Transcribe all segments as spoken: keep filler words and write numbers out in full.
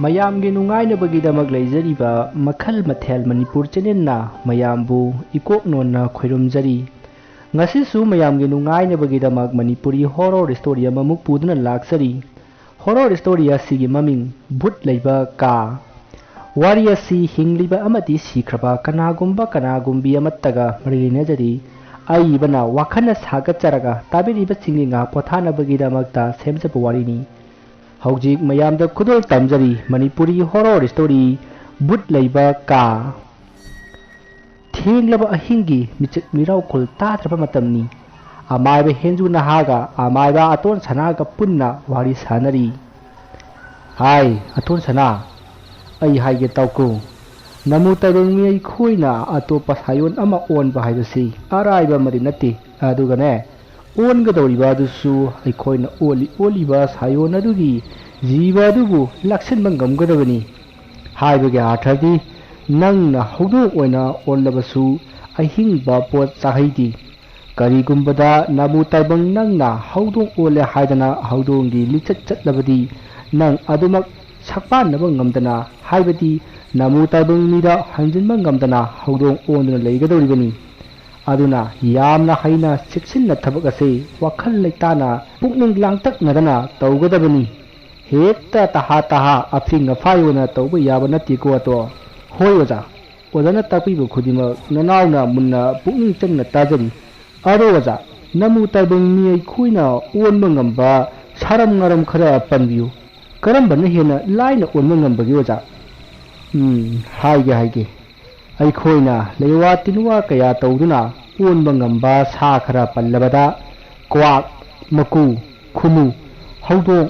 ꯃꯌꯥꯝꯒꯤ ꯅꯨꯡꯉꯥꯏꯅꯕꯒꯤꯗꯃꯛ ꯂꯩꯖꯔꯤꯕ ꯃꯈꯜ ꯃꯊꯦꯜ ꯃꯅꯤꯄꯨꯔ ꯆꯦꯅꯦꯜꯅ ꯃꯌꯥꯝꯕꯨ ꯏꯀꯣꯛ ꯅꯣꯟꯅ ꯈꯣꯏꯔꯨꯝꯖꯔꯤ꯫ ꯉꯁꯤꯁꯨ ꯃꯌꯥꯝꯒꯤ ꯅꯨꯡꯉꯥꯏꯅꯕꯒꯤꯗꯃꯛ ꯃꯅꯤꯄꯨꯔꯤ ꯍꯣꯔꯣꯔ ꯁ꯭ꯇꯣꯔꯤ ꯑꯃꯃꯨꯛ ꯄꯨꯗꯨꯅ ꯂꯥꯛꯆꯔꯤ꯫ ꯍꯣꯔꯣꯔ ꯁ꯭ꯇꯣꯔꯤ ꯑꯁꯤꯒꯤ ꯃꯃꯤꯡ ꯚꯨꯠ ꯂꯩꯕ ꯀꯥ꯫ ꯋꯥꯔꯤ ꯑꯁꯤ ꯍꯤꯡꯂꯤꯕ ꯑꯃꯗꯤ ꯁꯤꯈ꯭ꯔꯕ ꯀꯅꯥꯒꯨꯝꯕ ꯀꯅꯥꯒꯨꯝꯕꯤ ꯑꯃꯠꯇꯒ ꯃꯔꯤ ꯂꯩꯅꯖꯗꯦ꯫ ꯑꯏꯕꯅ ꯋꯥꯈꯜꯅ ꯁꯥꯒꯠꯆꯔꯒ ꯇꯥꯕꯤꯔꯤꯕꯁꯤꯡꯒꯤ ꯉꯥꯏꯍꯥꯛ ꯄꯣꯊꯥꯅꯕꯒꯤꯗꯃꯛꯇ ꯁꯦꯝꯖꯕ ꯋꯥꯔꯤꯅꯤ꯫ ꯍꯧꯖꯤꯛ ꯃꯌꯥꯝꯗ ꯈꯨꯗꯣꯜ ꯇꯝꯖꯔꯤ ꯃꯅꯤꯄꯨꯔꯤ ꯍꯣꯔꯣꯔ ꯁ꯭ꯇꯣꯔꯤ ꯚꯨꯠ ꯂꯩꯕ ꯀꯥ꯫ ꯊꯦꯡꯂꯕ ꯑꯍꯤꯡꯒꯤ ꯃꯤꯆꯤꯛ ꯃꯤꯔꯥꯎꯈꯣꯜ ꯇꯥꯗ꯭ꯔꯕ ꯃꯇꯝꯅꯤ꯫ ꯑꯃꯥꯏꯕ ꯍꯦꯟꯖꯨ ꯅꯍꯥꯒ ꯑꯃꯥꯏꯕ ꯑꯇꯣꯟ ꯁꯅꯥꯒ ꯄꯨꯟꯅ ꯋꯥꯔꯤ ꯁꯥꯟꯅꯔꯤ꯫ ꯍꯥꯏ, ꯑꯇꯣꯟ ꯁꯅꯥ, ꯑꯩ ꯍꯥꯏꯒꯦ ꯇꯥꯎꯀꯣ꯫ ꯅꯃꯨ ꯇꯥꯏꯕꯪ ꯃꯤ ꯑꯩꯈꯣꯏꯅ ꯑꯇꯣꯞꯄ ꯁꯥꯌꯣꯟ ꯑꯃ ꯑꯣꯟꯕ ꯍꯥꯏꯕꯁꯤ ꯑꯔꯥꯏꯕ ꯑꯃꯗꯤ ꯅꯠꯇꯦ꯫ ꯑꯗꯨꯒꯅꯦ, ꯑꯣꯟꯒꯗꯧꯔꯤꯕ ꯑꯗꯨꯁꯨ ꯑꯩꯈꯣꯏꯅ ꯑꯣꯜꯂꯤ ꯑꯣꯜꯂꯤꯕ ꯁꯥꯌꯣꯟ ꯑꯗꯨꯒꯤ ꯖꯤꯕ ꯑꯗꯨꯕꯨ ꯂꯥꯛꯁꯤꯟꯕ ꯉꯝꯒꯗꯕꯅꯤ꯫ ꯍꯥꯏꯕꯒꯤ ꯑꯥꯔꯊꯗꯤ, ꯅꯪꯅ ꯍꯧꯗꯣꯡ ꯑꯣꯏꯅ ꯑꯣꯜꯂꯕꯁꯨ ꯑꯍꯤꯡꯕ ꯄꯣꯠ ꯆꯥꯍꯩꯗꯦ꯫ ꯀꯔꯤꯒꯨꯝꯕꯗ ꯅꯥꯕꯨ ꯇꯥꯏꯕꯪ ꯅꯪꯅ ꯍꯧꯗꯣꯡ ꯑꯣꯜꯂꯦ ꯍꯥꯏꯗꯅ ꯍꯧꯗꯣꯡꯒꯤ ꯂꯤꯆꯠ ꯆꯠꯂꯕꯗꯤ, ꯅꯪ ꯑꯗꯨꯃꯛ ꯁꯛꯄꯥꯟꯅꯕ ꯉꯝꯗꯅ, ꯍꯥꯏꯕꯗꯤ ꯅꯥꯃꯨ ꯇꯥꯏꯕꯪ ꯃꯤꯗ ꯍꯟꯖꯤꯟꯕ ꯉꯝꯗꯅ ꯍꯧꯗꯣꯡ ꯑꯣꯟꯗꯨꯅ ꯂꯩꯒꯗꯧꯔꯤꯕꯅꯤ꯫ ꯑꯗꯨꯅ ꯌꯥꯝꯅ ꯍꯩꯅ ꯆꯦꯛꯁꯤꯟꯅ ꯊꯕꯛ ꯑꯁꯤ ꯋꯥꯈꯜ ꯂꯩꯇꯥꯅ ꯄꯨꯛꯅꯤꯡ ꯂꯥꯡꯇꯛꯅꯗꯅ ꯇꯧꯒꯗꯕꯅꯤ꯫ ꯍꯦꯛꯇ ꯇꯍꯥ ꯇꯍꯥ ꯑꯐꯤꯡ ꯑꯐꯥꯏ ꯑꯣꯏꯅ ꯇꯧꯕ ꯌꯥꯕ ꯅꯠꯇꯦꯀꯣ ꯑꯇꯣ꯫ ꯍꯣꯏ ꯑꯣꯖꯥ, ꯑꯣꯖꯥꯅ ꯇꯥꯛꯄꯤꯕ ꯈꯨꯗꯤꯡꯃꯛ ꯅꯅꯥꯎꯅ ꯃꯨꯟꯅ ꯄꯨꯛꯅꯤꯡ ꯆꯪꯅ ꯇꯥꯖꯔꯤ꯫ ꯑꯗꯣ ꯑꯣꯖꯥ, ꯅꯃꯨ ꯇꯥꯏꯕꯪ ꯃꯤ ꯑꯩꯈꯣꯏꯅ ꯑꯣꯟꯕ ꯉꯝꯕ ꯁꯥꯔꯝ ꯉꯥꯔꯝ ꯈꯔ ꯄꯟꯕꯤꯌꯨ꯫ ꯀꯔꯝꯕꯅ ꯍꯦꯟꯅ ꯂꯥꯏꯅ ꯑꯣꯟꯕ ꯉꯝꯕꯒꯦ ꯑꯣꯖꯥ? ꯎꯝ, ꯍꯥꯏꯒꯦ ꯍꯥꯏꯒꯦ꯫ ꯑꯩꯈꯣꯏꯅ ꯂꯩꯋꯥ ꯇꯤꯟꯋꯥ ꯀꯌꯥ ꯇꯧꯗꯨꯅ ꯑꯣꯟꯕ ꯉꯝꯕ ꯁꯥ ꯈꯔ ꯄꯜꯂꯕꯗ, ꯀ꯭ꯋꯥꯛ, ꯃꯀꯨ, ꯈꯨꯅꯨ, ꯍꯧꯗꯣꯡ,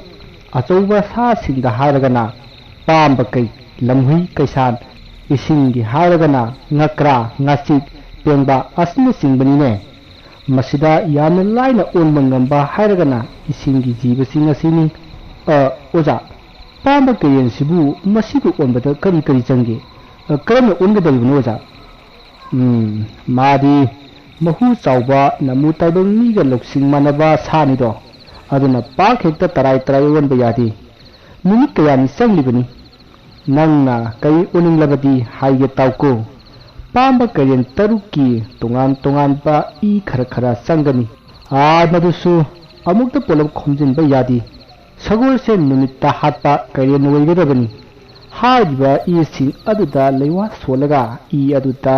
ꯑꯆꯧꯕ ꯁꯥꯁꯤꯡꯗ ꯍꯥꯏꯔꯒꯅ ꯄꯥꯝꯕ ꯀꯩ, ꯂꯝꯍꯨꯏ ꯀꯩꯁꯥꯟ, ꯏꯁꯤꯡꯒꯤ ꯍꯥꯏꯔꯒꯅ ꯉꯀ꯭ꯔꯥ, ꯉꯥꯆꯤꯛ, ꯄꯦꯡꯕꯥ ꯑꯁꯤꯅꯆꯤꯡꯕꯅꯤꯅꯦ꯫ ꯃꯁꯤꯗ ꯌꯥꯝꯅ ꯂꯥꯏꯅ ꯑꯣꯟꯕ ꯉꯝꯕ ꯍꯥꯏꯔꯒꯅ ꯏꯁꯤꯡꯒꯤ ꯖꯤꯕꯁꯤꯡ ꯑꯁꯤꯅꯤ꯫ ꯑ, ꯑꯣꯖꯥ, ꯄꯥꯝꯕ ꯀꯩꯔꯦꯟꯁꯤꯕꯨ ꯃꯁꯤꯕꯨ ꯑꯣꯟꯕꯗ ꯀꯔꯤ ꯀꯔꯤ ꯆꯪꯒꯦ? ꯑ, ꯀꯔꯝꯅ ꯑꯣꯟꯒꯗꯧꯔꯤꯕꯅꯣ ꯑꯣꯖꯥ? ꯎꯝ, ꯃꯥꯗꯤ ꯃꯍꯨ ꯆꯥꯎꯕ ꯅꯃꯨ ꯇꯥꯏꯕꯪ ꯃꯤꯒ ꯂꯧꯁꯤꯡ ꯃꯥꯟꯅꯕ ꯁꯥꯅꯤꯗꯣ꯫ ꯑꯗꯨꯅ ꯄꯥꯛ ꯍꯦꯛꯇ ꯇꯔꯥꯏ ꯇꯔꯥꯏ ꯑꯣꯟꯕ ꯌꯥꯗꯦ꯫ ꯅꯨꯃꯤꯠ ꯀꯌꯥꯅꯤ ꯆꯪꯂꯤꯕꯅꯤ꯫ ꯅꯪꯅ ꯀꯩ ꯑꯣꯟꯅꯤꯡꯂꯕꯗꯤ ꯍꯥꯏꯒꯦ ꯇꯥꯎꯀꯣ꯫ ꯄꯥꯝꯕ ꯀꯩꯔꯦꯟ ꯇꯔꯨꯛꯀꯤ ꯇꯣꯉꯥꯟ ꯇꯣꯉꯥꯟꯕ ꯏ ꯈꯔ ꯈꯔ ꯆꯪꯒꯅꯤ꯫ ꯑꯥ, ꯃꯗꯨꯁꯨ ꯑꯃꯨꯛꯇ ꯄꯨꯂꯞ ꯈꯣꯝꯖꯤꯟꯕ ꯌꯥꯗꯦ꯫ ꯁꯒꯣꯜꯁꯦꯟ ꯅꯨꯃꯤꯠꯇ ꯍꯥꯠꯄ ꯀꯩꯔꯦꯟ ꯑꯣꯏꯒꯗꯕꯅꯤ꯫ ꯍꯥꯏꯔꯤꯕ ꯏꯁꯤꯡ ꯑꯗꯨꯗ ꯂꯩꯋꯥ ꯁꯣꯜꯂꯒ ꯏ ꯑꯗꯨꯗ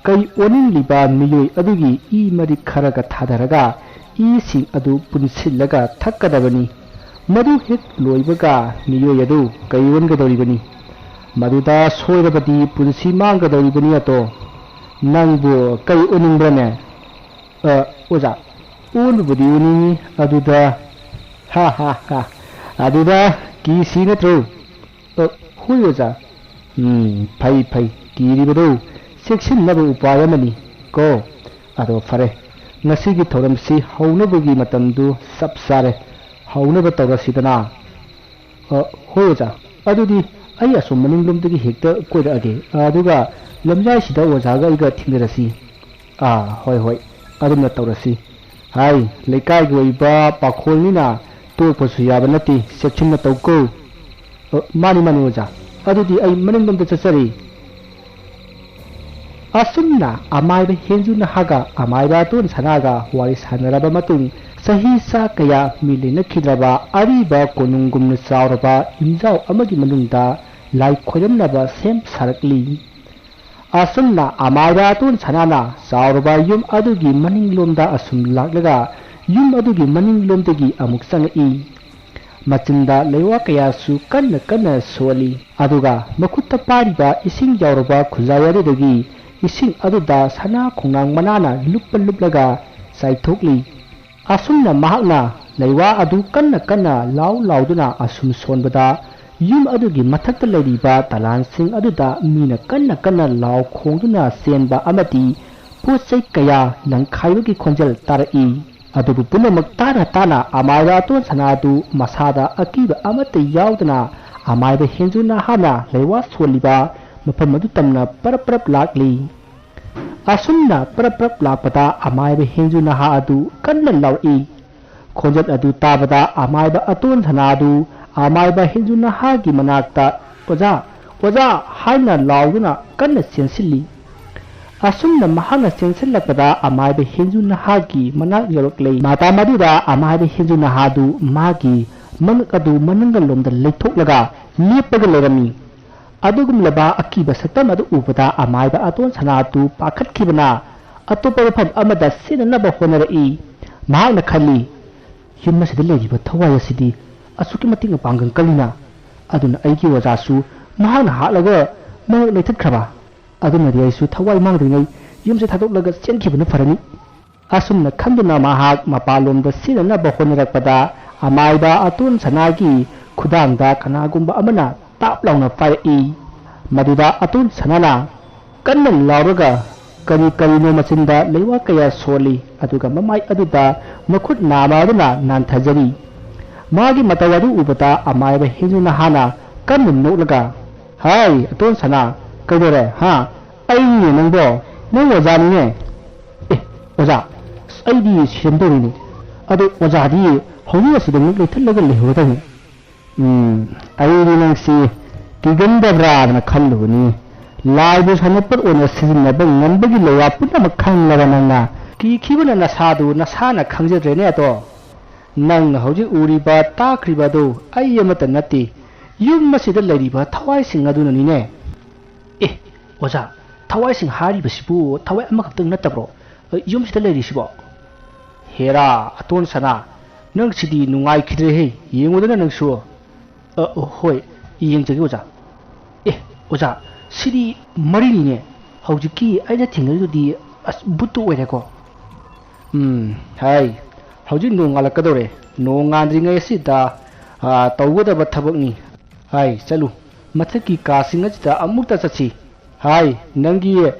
ꯀꯩ ꯑꯣꯟꯅꯤꯡꯂꯤꯕ ꯃꯤꯑꯣꯏ ꯑꯗꯨꯒꯤ ꯏ ꯃꯔꯤꯛ ꯈꯔꯒ ꯊꯥꯗꯔꯒ ꯏꯁꯤꯡ ꯑꯗꯨ ꯄꯨꯟꯁꯤꯜꯂꯒ ꯊꯛꯀꯗꯕꯅꯤ꯫ ꯃꯗꯨ ꯍꯦꯛ ꯂꯣꯏꯕꯒ ꯃꯤꯑꯣꯏ ꯑꯗꯨ ꯀꯩ ꯑꯣꯟꯒꯗꯧꯔꯤꯕꯅꯤ꯫ ꯃꯗꯨꯗ ꯁꯣꯏꯔꯕꯗꯤ ꯄꯨꯟꯁꯤ ꯃꯥꯡꯒꯗꯧꯔꯤꯕꯅꯤ ꯑꯇꯣ꯫ ꯅꯪꯕꯨ ꯀꯩ ꯑꯣꯟꯅꯤꯡꯕ꯭ꯔꯅꯦ? ꯑ, ꯑꯣꯖꯥ, ꯑꯣꯟꯕꯕꯨꯗꯤ ꯑꯣꯟꯅꯤꯡꯏ, ꯑꯗꯨꯗ, ꯍꯥ, ꯍꯥ, ꯍꯥ, ꯑꯗꯨꯗ ꯀꯤꯁꯤ ꯅꯠꯇ꯭ꯔꯣ? ꯑ, ꯍꯣꯏ ꯑꯣꯖꯥ꯫ ꯎꯝ, ꯐꯩ, ꯐꯩ, ꯀꯤꯔꯤꯕꯗꯨ ꯆꯦꯛꯁꯤꯟꯅꯕ ꯎꯄꯥꯏ ꯑꯃꯅꯤ ꯀꯣ꯫ ꯑꯗꯣ ꯐꯔꯦ, ꯉꯁꯤꯒꯤ ꯊꯧꯔꯝꯁꯤ ꯍꯧꯅꯕꯒꯤ ꯃꯇꯝꯗꯨ ꯆꯞ ꯆꯥꯔꯦ, ꯍꯧꯅꯕ ꯇꯧꯔꯁꯤꯗꯅ꯫ ꯑ, ꯍꯣꯏ ꯑꯣꯖꯥ, ꯑꯗꯨꯗꯤ ꯑꯩ ꯑꯁꯣꯝ ꯃꯅꯤꯡꯂꯣꯝꯗꯒꯤ ꯍꯦꯛꯇ ꯀꯣꯏꯔꯛꯑꯒꯦ, ꯑꯗꯨꯒ ꯂꯝꯌꯥꯏꯁꯤꯗ ꯑꯣꯖꯥꯒ ꯑꯩꯒ ꯊꯦꯡꯅꯔꯁꯤ꯫ ꯑꯥ, ꯍꯣꯏ, ꯍꯣꯏ, ꯑꯗꯨꯝꯅ ꯇꯧꯔꯁꯤ꯫ ꯍꯥꯏ, ꯂꯩꯀꯥꯏꯒꯤ ꯑꯣꯏꯕ ꯄꯥꯈꯣꯜꯅꯤꯅ ꯇꯣꯛꯄꯁꯨ ꯌꯥꯕ ꯅꯠꯇꯦ, ꯆꯦꯛꯁꯤꯟꯅ ꯇꯧꯀꯣ꯫ ꯑ, ꯃꯥꯅꯤ, ꯃꯥꯅꯤ ꯑꯣꯖꯥ, ꯑꯗꯨꯗꯤ ꯑꯩ ꯃꯅꯤꯡꯂꯣꯝꯗ ꯆꯠꯆꯔꯤ꯫ ꯑꯁꯨꯝꯅ ꯑꯃꯥꯏꯕ ꯍꯦꯟꯖꯨ ꯅꯍꯥꯒ ꯑꯃꯥꯏꯕ ꯑꯇꯣꯟ ꯁꯅꯥꯒ ꯋꯥꯔꯤ ꯁꯥꯟꯅꯔꯕ ꯃꯇꯨꯡ, ꯆꯍꯤ ꯆꯥ ꯀꯌꯥ ꯃꯤ ꯂꯩꯅꯈꯤꯗ꯭ꯔꯕ ꯑꯔꯤꯕ ꯀꯣꯅꯨꯡꯒꯨꯝꯅ ꯆꯥꯎꯔꯕ ꯌꯨꯝꯖꯥꯎ ꯑꯃꯒꯤ ꯃꯅꯨꯡꯗ ꯂꯥꯏ ꯈꯣꯏꯔꯝꯅꯕ ꯁꯦꯝ ꯁꯥꯔꯛꯂꯤ꯫ ꯑꯁꯨꯝꯅ ꯑꯃꯥꯏꯕ ꯑꯇꯣꯟ ꯁꯅꯥꯅ ꯆꯥꯎꯔꯕ ꯌꯨꯝ ꯑꯗꯨꯒꯤ ꯃꯅꯤꯡꯂꯣꯝꯗ ꯑꯁꯨꯝ ꯂꯥꯛꯂꯒ ꯌꯨꯝ ꯑꯗꯨꯒꯤ ꯃꯅꯤꯡꯂꯣꯝꯗꯒꯤ ꯑꯃꯨꯛ ꯆꯪꯉꯛꯏ꯫ ꯃꯆꯤꯟꯗ ꯂꯩꯋꯥ ꯀꯌꯥꯁꯨ ꯀꯟꯅ ꯀꯟꯅ ꯁꯣꯜꯂꯤ꯫ ꯑꯗꯨꯒ ꯃꯈꯨꯠꯇ ꯄꯥꯏꯔꯤꯕ ꯏꯁꯤꯡ ꯌꯥꯎꯔꯕ ꯈꯨꯖꯥꯏ ꯑꯗꯨꯗꯒꯤ ꯏꯁꯤꯡ ꯑꯗꯨꯗ ꯁꯅꯥ ꯈꯣꯡꯅꯥꯡ ꯃꯅꯥꯅ ꯂꯨꯞꯄ ꯂꯨꯞꯂꯒ ꯆꯥꯏꯊꯣꯛꯂꯤ꯫ ꯑꯁꯨꯝꯅ ꯃꯍꯥꯛꯅ ꯂꯩꯋꯥ ꯑꯗꯨ ꯀꯟꯅ ꯀꯟꯅ ꯂꯥꯎ ꯂꯥꯎꯗꯨꯅ ꯑꯁꯨꯝ ꯁꯣꯟꯕꯗ, ꯌꯨꯝ ꯑꯗꯨꯒꯤ ꯃꯊꯛꯇ ꯂꯩꯔꯤꯕ ꯗꯂꯥꯟꯁꯤꯡ ꯑꯗꯨꯗ ꯃꯤꯅ ꯀꯟꯅ ꯀꯟꯅ ꯂꯥꯎ ꯈꯣꯡꯗꯨꯅ ꯆꯦꯟꯕ ꯑꯃꯗꯤ ꯄꯣꯠ ꯆꯩ ꯀꯌꯥ ꯂꯪꯈꯥꯏꯕꯒꯤ ꯈꯣꯟꯖꯦꯜ ꯇꯥꯔꯛꯏ꯫ ꯑꯗꯨꯕꯨ ꯄꯨꯝꯅꯃꯛ ꯇꯥꯅ ꯇꯥꯅ ꯑꯃꯥꯏꯕ ꯑꯇꯣꯟ ꯁꯅꯥ ꯑꯗꯨ ꯃꯁꯥꯗ ꯑꯀꯤꯕ ꯑꯃꯠꯇ ꯌꯥꯎꯗꯅ ꯑꯃꯥꯏꯕ ꯍꯦꯟꯖꯨ ꯅꯍꯥꯅ ꯂꯩꯋꯥ ꯁꯣꯜꯂꯤꯕ ꯃꯐꯝ ꯑꯗꯨ ꯇꯝꯅ ꯄꯔꯞ ꯄꯔꯞ ꯂꯥꯛꯂꯤ꯫ ꯑꯁꯨꯝꯅ ꯄꯔꯞ ꯄꯔꯞ ꯂꯥꯛꯄꯗ ꯑꯃꯥꯏꯕ ꯍꯦꯟꯖꯨ ꯅꯍꯥ ꯑꯗꯨ ꯀꯟꯅ ꯂꯥꯎꯔꯛꯏ꯫ ꯈꯣꯟꯖꯦꯜ ꯑꯗꯨ ꯇꯥꯕꯗ ꯑꯃꯥꯏꯕ ꯑꯇꯣꯟ ꯁꯅꯥ ꯑꯗꯨ ꯑꯃꯥꯏꯕ ꯍꯦꯟꯖꯨ ꯅꯍꯥꯒꯤ ꯃꯅꯥꯛꯇ, "ꯑꯣꯖꯥ, "ꯑꯣꯖꯥ!" ꯍꯥꯏꯅ ꯂꯥꯎꯗꯨꯅ ꯀꯟꯅ ꯆꯦꯟꯁꯤꯜꯂꯤ꯫ ꯑꯁꯨꯝꯅ ꯃꯍꯥꯛꯅ ꯆꯦꯟꯁꯤꯜꯂꯛꯄꯗ ꯑꯃꯥꯏꯕ ꯍꯦꯟꯖꯨ ꯅꯍꯥꯒꯤ ꯃꯅꯥꯛ ꯌꯧꯔꯛꯂꯦ꯫ ꯃꯇꯝ ꯑꯗꯨꯗ ꯑꯃꯥꯏꯕ ꯍꯦꯟꯖꯨ ꯅꯍꯥꯗꯨ ꯃꯥꯒꯤ ꯃꯉꯛ ꯑꯗꯨ ꯃꯅꯪꯒꯜꯂꯣꯝꯗ ꯂꯩꯊꯣꯛꯂꯒ ꯂꯦꯞꯄꯒ ꯂꯩꯔꯝꯃꯤ꯫ ꯑꯗꯨꯒꯨꯝꯂꯕ ꯑꯀꯤꯕ ꯁꯛꯇꯝ ꯑꯗꯨ ꯎꯕꯗ ꯑꯃꯥꯏꯕ ꯑꯇꯣꯟ ꯁꯅꯥꯗꯨ ꯄꯥꯈꯠꯈꯤꯕꯅ ꯑꯇꯣꯞꯄ ꯃꯐꯝ ꯑꯃꯗ ꯆꯦꯟꯅꯅꯕ ꯍꯣꯠꯅꯔꯛꯏ꯫ ꯃꯍꯥꯛꯅ ꯈꯜꯂꯤ, "ꯌꯨꯝ ꯑꯁꯤꯗ ꯂꯩꯔꯤꯕ ꯊꯋꯥꯏ ꯑꯁꯤꯗꯤ ꯑꯁꯨꯛꯀꯤ ꯃꯇꯤꯛ ꯃꯄꯥꯡꯒꯜ ꯀꯜꯂꯤꯅ, ꯑꯗꯨꯅ ꯑꯩꯒꯤ ꯑꯣꯖꯥꯁꯨ ꯃꯍꯥꯛꯅ ꯍꯥꯠꯂꯒ ꯃꯉꯛ ꯂꯩꯊꯠꯈ꯭ꯔꯕ꯫ ꯑꯗꯨꯅꯗꯤ ꯑꯩꯁꯨ ꯊꯋꯥꯏ ꯃꯥꯡꯗ꯭ꯔꯤꯉꯩ ꯌꯨꯝꯁꯦ ꯊꯥꯗꯣꯛꯂꯒ ꯆꯦꯟꯈꯤꯕꯅ ꯐꯔꯅꯤ"꯫ ꯑꯁꯨꯝꯅ ꯈꯟꯗꯨꯅ ꯃꯍꯥꯛ ꯃꯄꯥꯟꯂꯣꯝꯗ ꯆꯦꯟꯅꯅꯕ ꯍꯣꯠꯅꯔꯛꯄꯗ ꯑꯃꯥꯏꯕ ꯑꯇꯣꯟ ꯁꯅꯥꯒꯤ ꯈꯨꯗꯥꯡꯗ ꯀꯅꯥꯒꯨꯝꯕ ꯑꯃꯅ ꯇꯥꯞ ꯂꯥꯎꯅ ꯄꯥꯏꯔꯛꯏ꯫ ꯃꯗꯨꯗ ꯑꯇꯣꯟ ꯁꯅꯥꯅ ꯀꯟꯅ ꯂꯥꯎꯔꯒ ꯀꯔꯤ ꯀꯔꯤꯅꯣ ꯃꯆꯤꯟꯗ ꯂꯩꯋꯥ ꯀꯌꯥ ꯁꯣꯜꯂꯤ, ꯑꯗꯨꯒ ꯃꯃꯥꯏ ꯑꯗꯨꯗ ꯃꯈꯨꯠ ꯅꯥꯝꯃ ꯑꯗꯨꯅ ꯅꯥꯟꯊꯖꯔꯤ꯫ ꯃꯥꯒꯤ ꯃꯇꯧ ꯑꯗꯨ ꯎꯕꯗ ꯑꯃꯥꯏꯕ ꯍꯦꯟꯖꯨ ꯅꯍꯥꯅ ꯀꯟꯅ ꯅꯣꯛꯂꯒ, "ꯍꯥꯏ, ꯑꯇꯣꯟ ꯁꯅꯥ, ꯀꯩꯗꯧꯔꯦ, ꯍꯥ? ꯑꯩꯅꯦ ꯅꯪꯕꯣ, ꯅꯪ ꯑꯣꯖꯥꯅꯤꯅꯦ꯫ ꯑꯦ, ꯑꯣꯖꯥ, ꯑꯁ, ꯑꯩꯗꯤ ꯁꯤꯔꯝꯗꯧꯔꯤꯅꯦ꯫ ꯑꯗꯣ ꯑꯣꯖꯥꯗꯤ ꯍꯧꯖꯤꯛ ꯑꯁꯤꯗ ꯉꯛ ꯂꯩꯊꯠꯂꯒ ꯂꯩꯍꯧꯔꯗꯕꯅꯤ꯫ ꯎꯝ, ꯑꯩꯗꯤ ꯅꯪꯁꯤ ꯀꯤꯒꯟꯗꯕ꯭ꯔꯥꯗꯅ ꯈꯜꯂꯨꯕꯅꯤ꯫ ꯂꯥꯏꯕꯨ ꯁꯥꯟꯅꯄꯣꯠ ꯑꯣꯏꯅ ꯁꯤꯖꯤꯟꯅꯕ ꯉꯝꯕꯒꯤ ꯂꯩꯋꯥ ꯄꯨꯝꯅꯃꯛ ꯈꯪꯂꯕ ꯅꯪꯅ ꯀꯤꯈꯤꯕꯅ ꯅꯁꯥꯗꯨ ꯅꯁꯥꯅ ꯈꯪꯖꯗ꯭ꯔꯦꯅꯦ ꯑꯗꯣ꯫ ꯅꯪꯅ ꯍꯧꯖꯤꯛ ꯎꯔꯤꯕ, ꯇꯥꯈ꯭ꯔꯤꯕ ꯑꯗꯨ ꯑꯩ ꯑꯃꯠꯇ ꯅꯠꯇꯦ, ꯌꯨꯝ ꯑꯁꯤꯗ ꯂꯩꯔꯤꯕ ꯊꯋꯥꯏꯁꯤꯡ ꯑꯗꯨꯅꯅꯤꯅꯦ꯫ ꯑꯦ, ꯑꯣꯖꯥ, ꯊꯋꯥꯏꯁꯤꯡ ꯍꯥꯏꯔꯤꯕꯁꯤꯕꯨ ꯊꯋꯥꯏ ꯑꯃꯈꯛꯇꯪ ꯅꯠꯇꯕ꯭ꯔꯣ, ꯑ, ꯌꯨꯝꯁꯤꯗ ꯂꯩꯔꯤꯁꯤꯕꯣ? ꯍꯦꯔꯥ, ꯑꯇꯣꯟ ꯁꯅꯥ, ꯅꯪꯁꯤꯗꯤ ꯅꯨꯡꯉꯥꯏꯈꯤꯗ꯭ꯔꯦꯍꯦ, ꯌꯦꯡꯉꯨꯗꯅ ꯅꯪꯁꯨ꯫ ꯑ, ꯍꯣꯏ, ꯌꯦꯡꯖꯒꯦ ꯑꯣꯖꯥ꯫ ꯑꯦ, ꯑꯣꯖꯥ, ꯁꯤꯗꯤ ꯃꯔꯤꯅꯤꯅꯦ꯫ ꯍꯧꯖꯤꯛꯀꯤ ꯑꯩꯅ ꯊꯦꯡꯅꯔꯤꯗꯨꯗꯤ, ꯑꯁ, ꯕꯨꯠꯇꯨ ꯑꯣꯏꯔꯦꯀꯣ꯫ ꯎꯝ, ꯍꯥꯏ, ꯍꯧꯖꯤꯛ ꯅꯣꯡ ꯉꯥꯜꯂꯛꯀꯗꯧꯔꯦ꯫ ꯅꯣꯡ ꯉꯥꯟꯗ꯭ꯔꯤꯉꯩ ꯑꯁꯤꯗ, ꯑ, ꯇꯧꯒꯗꯕ ꯊꯕꯛꯅꯤ꯫ ꯍꯥꯏ, ꯆꯠꯂꯨ, ꯃꯊꯛꯀꯤ ꯀꯥꯁꯤꯡ ꯑꯁꯤꯗ ꯑꯃꯨꯛꯇ ꯆꯠꯁꯤ꯫ ꯍꯥꯏ, ꯅꯪꯒꯤ